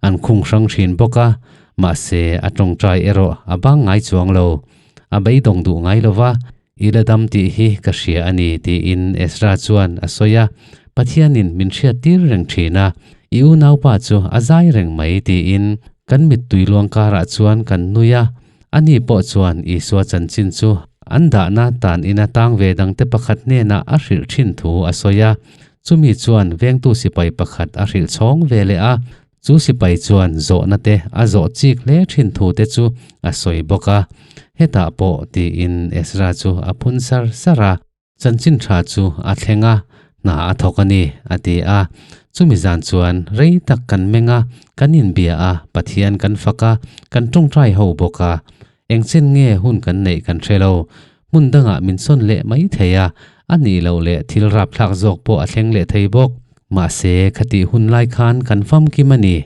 an khung hrang thin bawk a, mahse a tawngtai erawh a bang ngai chuang lo. A beidawng duh ngai lo va, I la dam tih hi ka hria a ni, tiin Ezra chuan a sawi a. Pathianin min hriat tir reng thin a, i unaupa chu a zai reng mai, tiin kan mittui luang karah chuan kan nui a. Ani pawh chuan Isua chanchin chu an dahna tan ina tang ve dangte pakhat hnenah a hrilh thin thu a sawi a. Chumi chuan vengtu sipai pakhat a hrilh chhawng ve leh a, chu sipai chuan zawhna te a zawh chik hle thin thu te chu a sawi bawk a. Hetah pawh tiin Ezra chu a phun sar sar a. Chanchin tha chu a thleng a, hna a thawk a ni, a ti a. Chumi zan chuan rei tak kan meng a, kan inbia a, Pathian kan fak a, kan tawngtai ho bawk a. Engchen nge hun kan neih kan hre lo. Hmun dangah min sawn leh mai thei a, a nih loh leh thil rapthlak zawk pawh a thleng leh thei bawk. Mahse, khatih hun lai khan kan famkim a ni.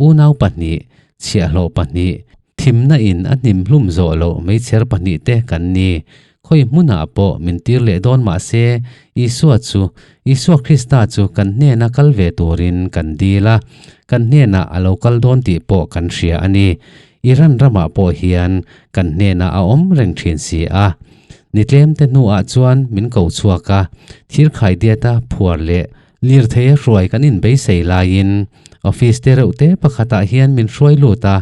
Unau pahnih, chhiahhlawh pahnih, thimna in a hnim hlum zawh loh meichher pahnih te kan ni. Khawi hmunah pawh min tir leh dawn mah se, Isua chu, Isua Krista chu kan hnena kal ve turin kan dil a, kan hnenah a lo kal dawn tih pawh kan hria a ni. Iran ramah pawh hian kan hnenah a awm reng thin si a. Ni tlemte hnuah chuan min ko chhuak a, thirkhai diata phuar leh Lirthei a hruai kan inbeisei laiin office te reuh te pakhatah hian min hruai lut a,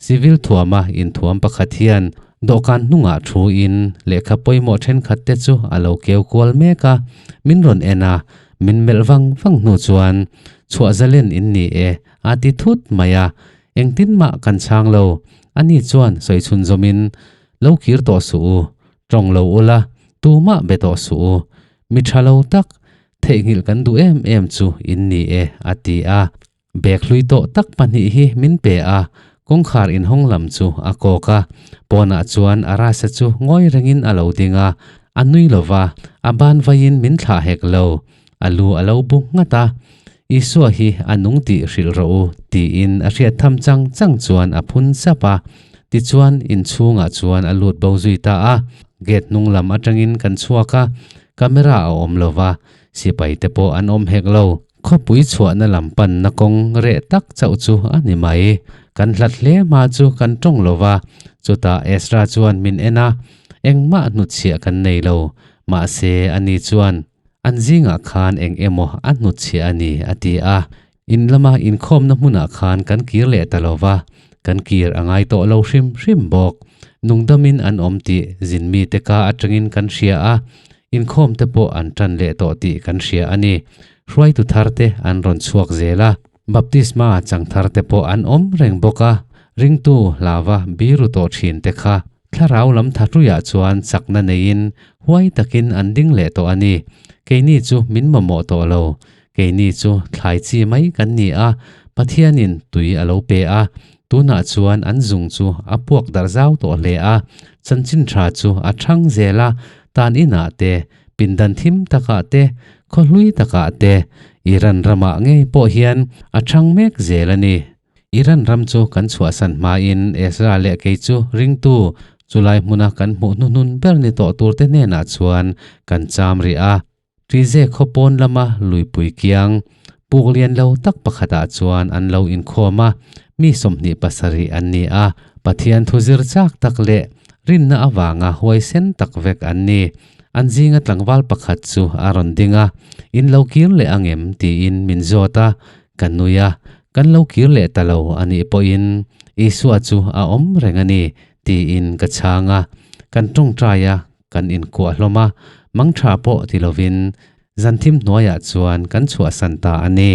civil thuama inthuam pakhat hian dawhkan hnungah thuin lehkha pawimawh thenkhat te chu a lo keu kual mek a, min rawn en a, min melh vang vang hnu chuan chhuah zalen in ni e a ti thut mai a, engtin mah kan chhang lo, ani chuan sawi chhun zawmin lo kir tawh suh u, tawng lo ula, tumah be tawh suh u, mi tha lo tak Theihnghilh kan duh em em chu in ni e, a ti a. Bag hlui tawh tak pahnih hi min pe a, kawngkhar inhawng lam chu a kawk a. Pawnah chuan a rasa chu ngawi rengin a lo ding a, a nui lo va, a ban vaiin min thlah hek lo. A lu a lo bu nghat a. Isua hi a nung tih hrilh rawh u, tiin a hriat tham chang chang chuan a phun sap a. Tichuan inchhungah chuan a lut bo zui ta a. Gate hnung lam atangin kan chhuak a, Camera a awm lo va, sipai te pawh an awm hek lo. Khawpui chhuahna lam panna kawng reh tak chauh chu a ni mai. Kan hlat hle hma chu kan tawng lo va, chutah Ezra chuan min en a, engmah hnutchhiah kan nei lo. Mahse, ani chuan, An zingah khan eng emaw a hnutchhiah a ni, a ti a. In lama inkhawmna hmunah khan kan kir leh ta lo va, kan kir a ngai tawh lo hrim hrim bawk. Nungdamin an awm tih zinmite ka atangin kan hria a, inkhawmte pawh an tan leh tawh tih kan hria a ni. Hruaitu tharte an rawn chhuak zel a, baptisma chang tharte pawh an awm reng bawk a, ringtu hlava biru tawh thinte kha Thlarau lam thahruiah chuan chakna neiin huai takin an ding leh tawh a ni. Keini chu min mamawh tawh lo. Keini chu thlai chi mai kan ni a, Pathianin tui a lo pe a, tunah chuan an zung chu a puak darh zau tawh hle a, chanchin tha chu a thang zel a, tan inah te, pindan thim takah te, khawhlui takah te, Iran ramah ngei pawh hian a thang mek zel a ni. Iran ram chu kan chhuahsan hmain Ezra leh kei chu ringtu, chulai hmuna kan hmuh hnuhnun ber ni tawh turte hnenah chuan kan cham rih a. Trize khaw pawn lama luipui kiang, puk lian lo tak pakhatah chuan an lo inkhawm a, mi 27 an ni a. Pathian thu zir chak tak leh rinna avanga huaisen tak vek an ni. An zinga tlangval pakhat chu a rawn ding a, In lo kir leh angem? tiin min zawt a, Ka nui a, kan lo kir leh ta lo a nih pawhin Isua chu a awm reng a ni tiin ka chhang a. Kan tawngtai a, kan inkuah hlawm a, mangtha pawh ti lovin zanthim hnuaiah chuan kan chhuahsan ta a ni.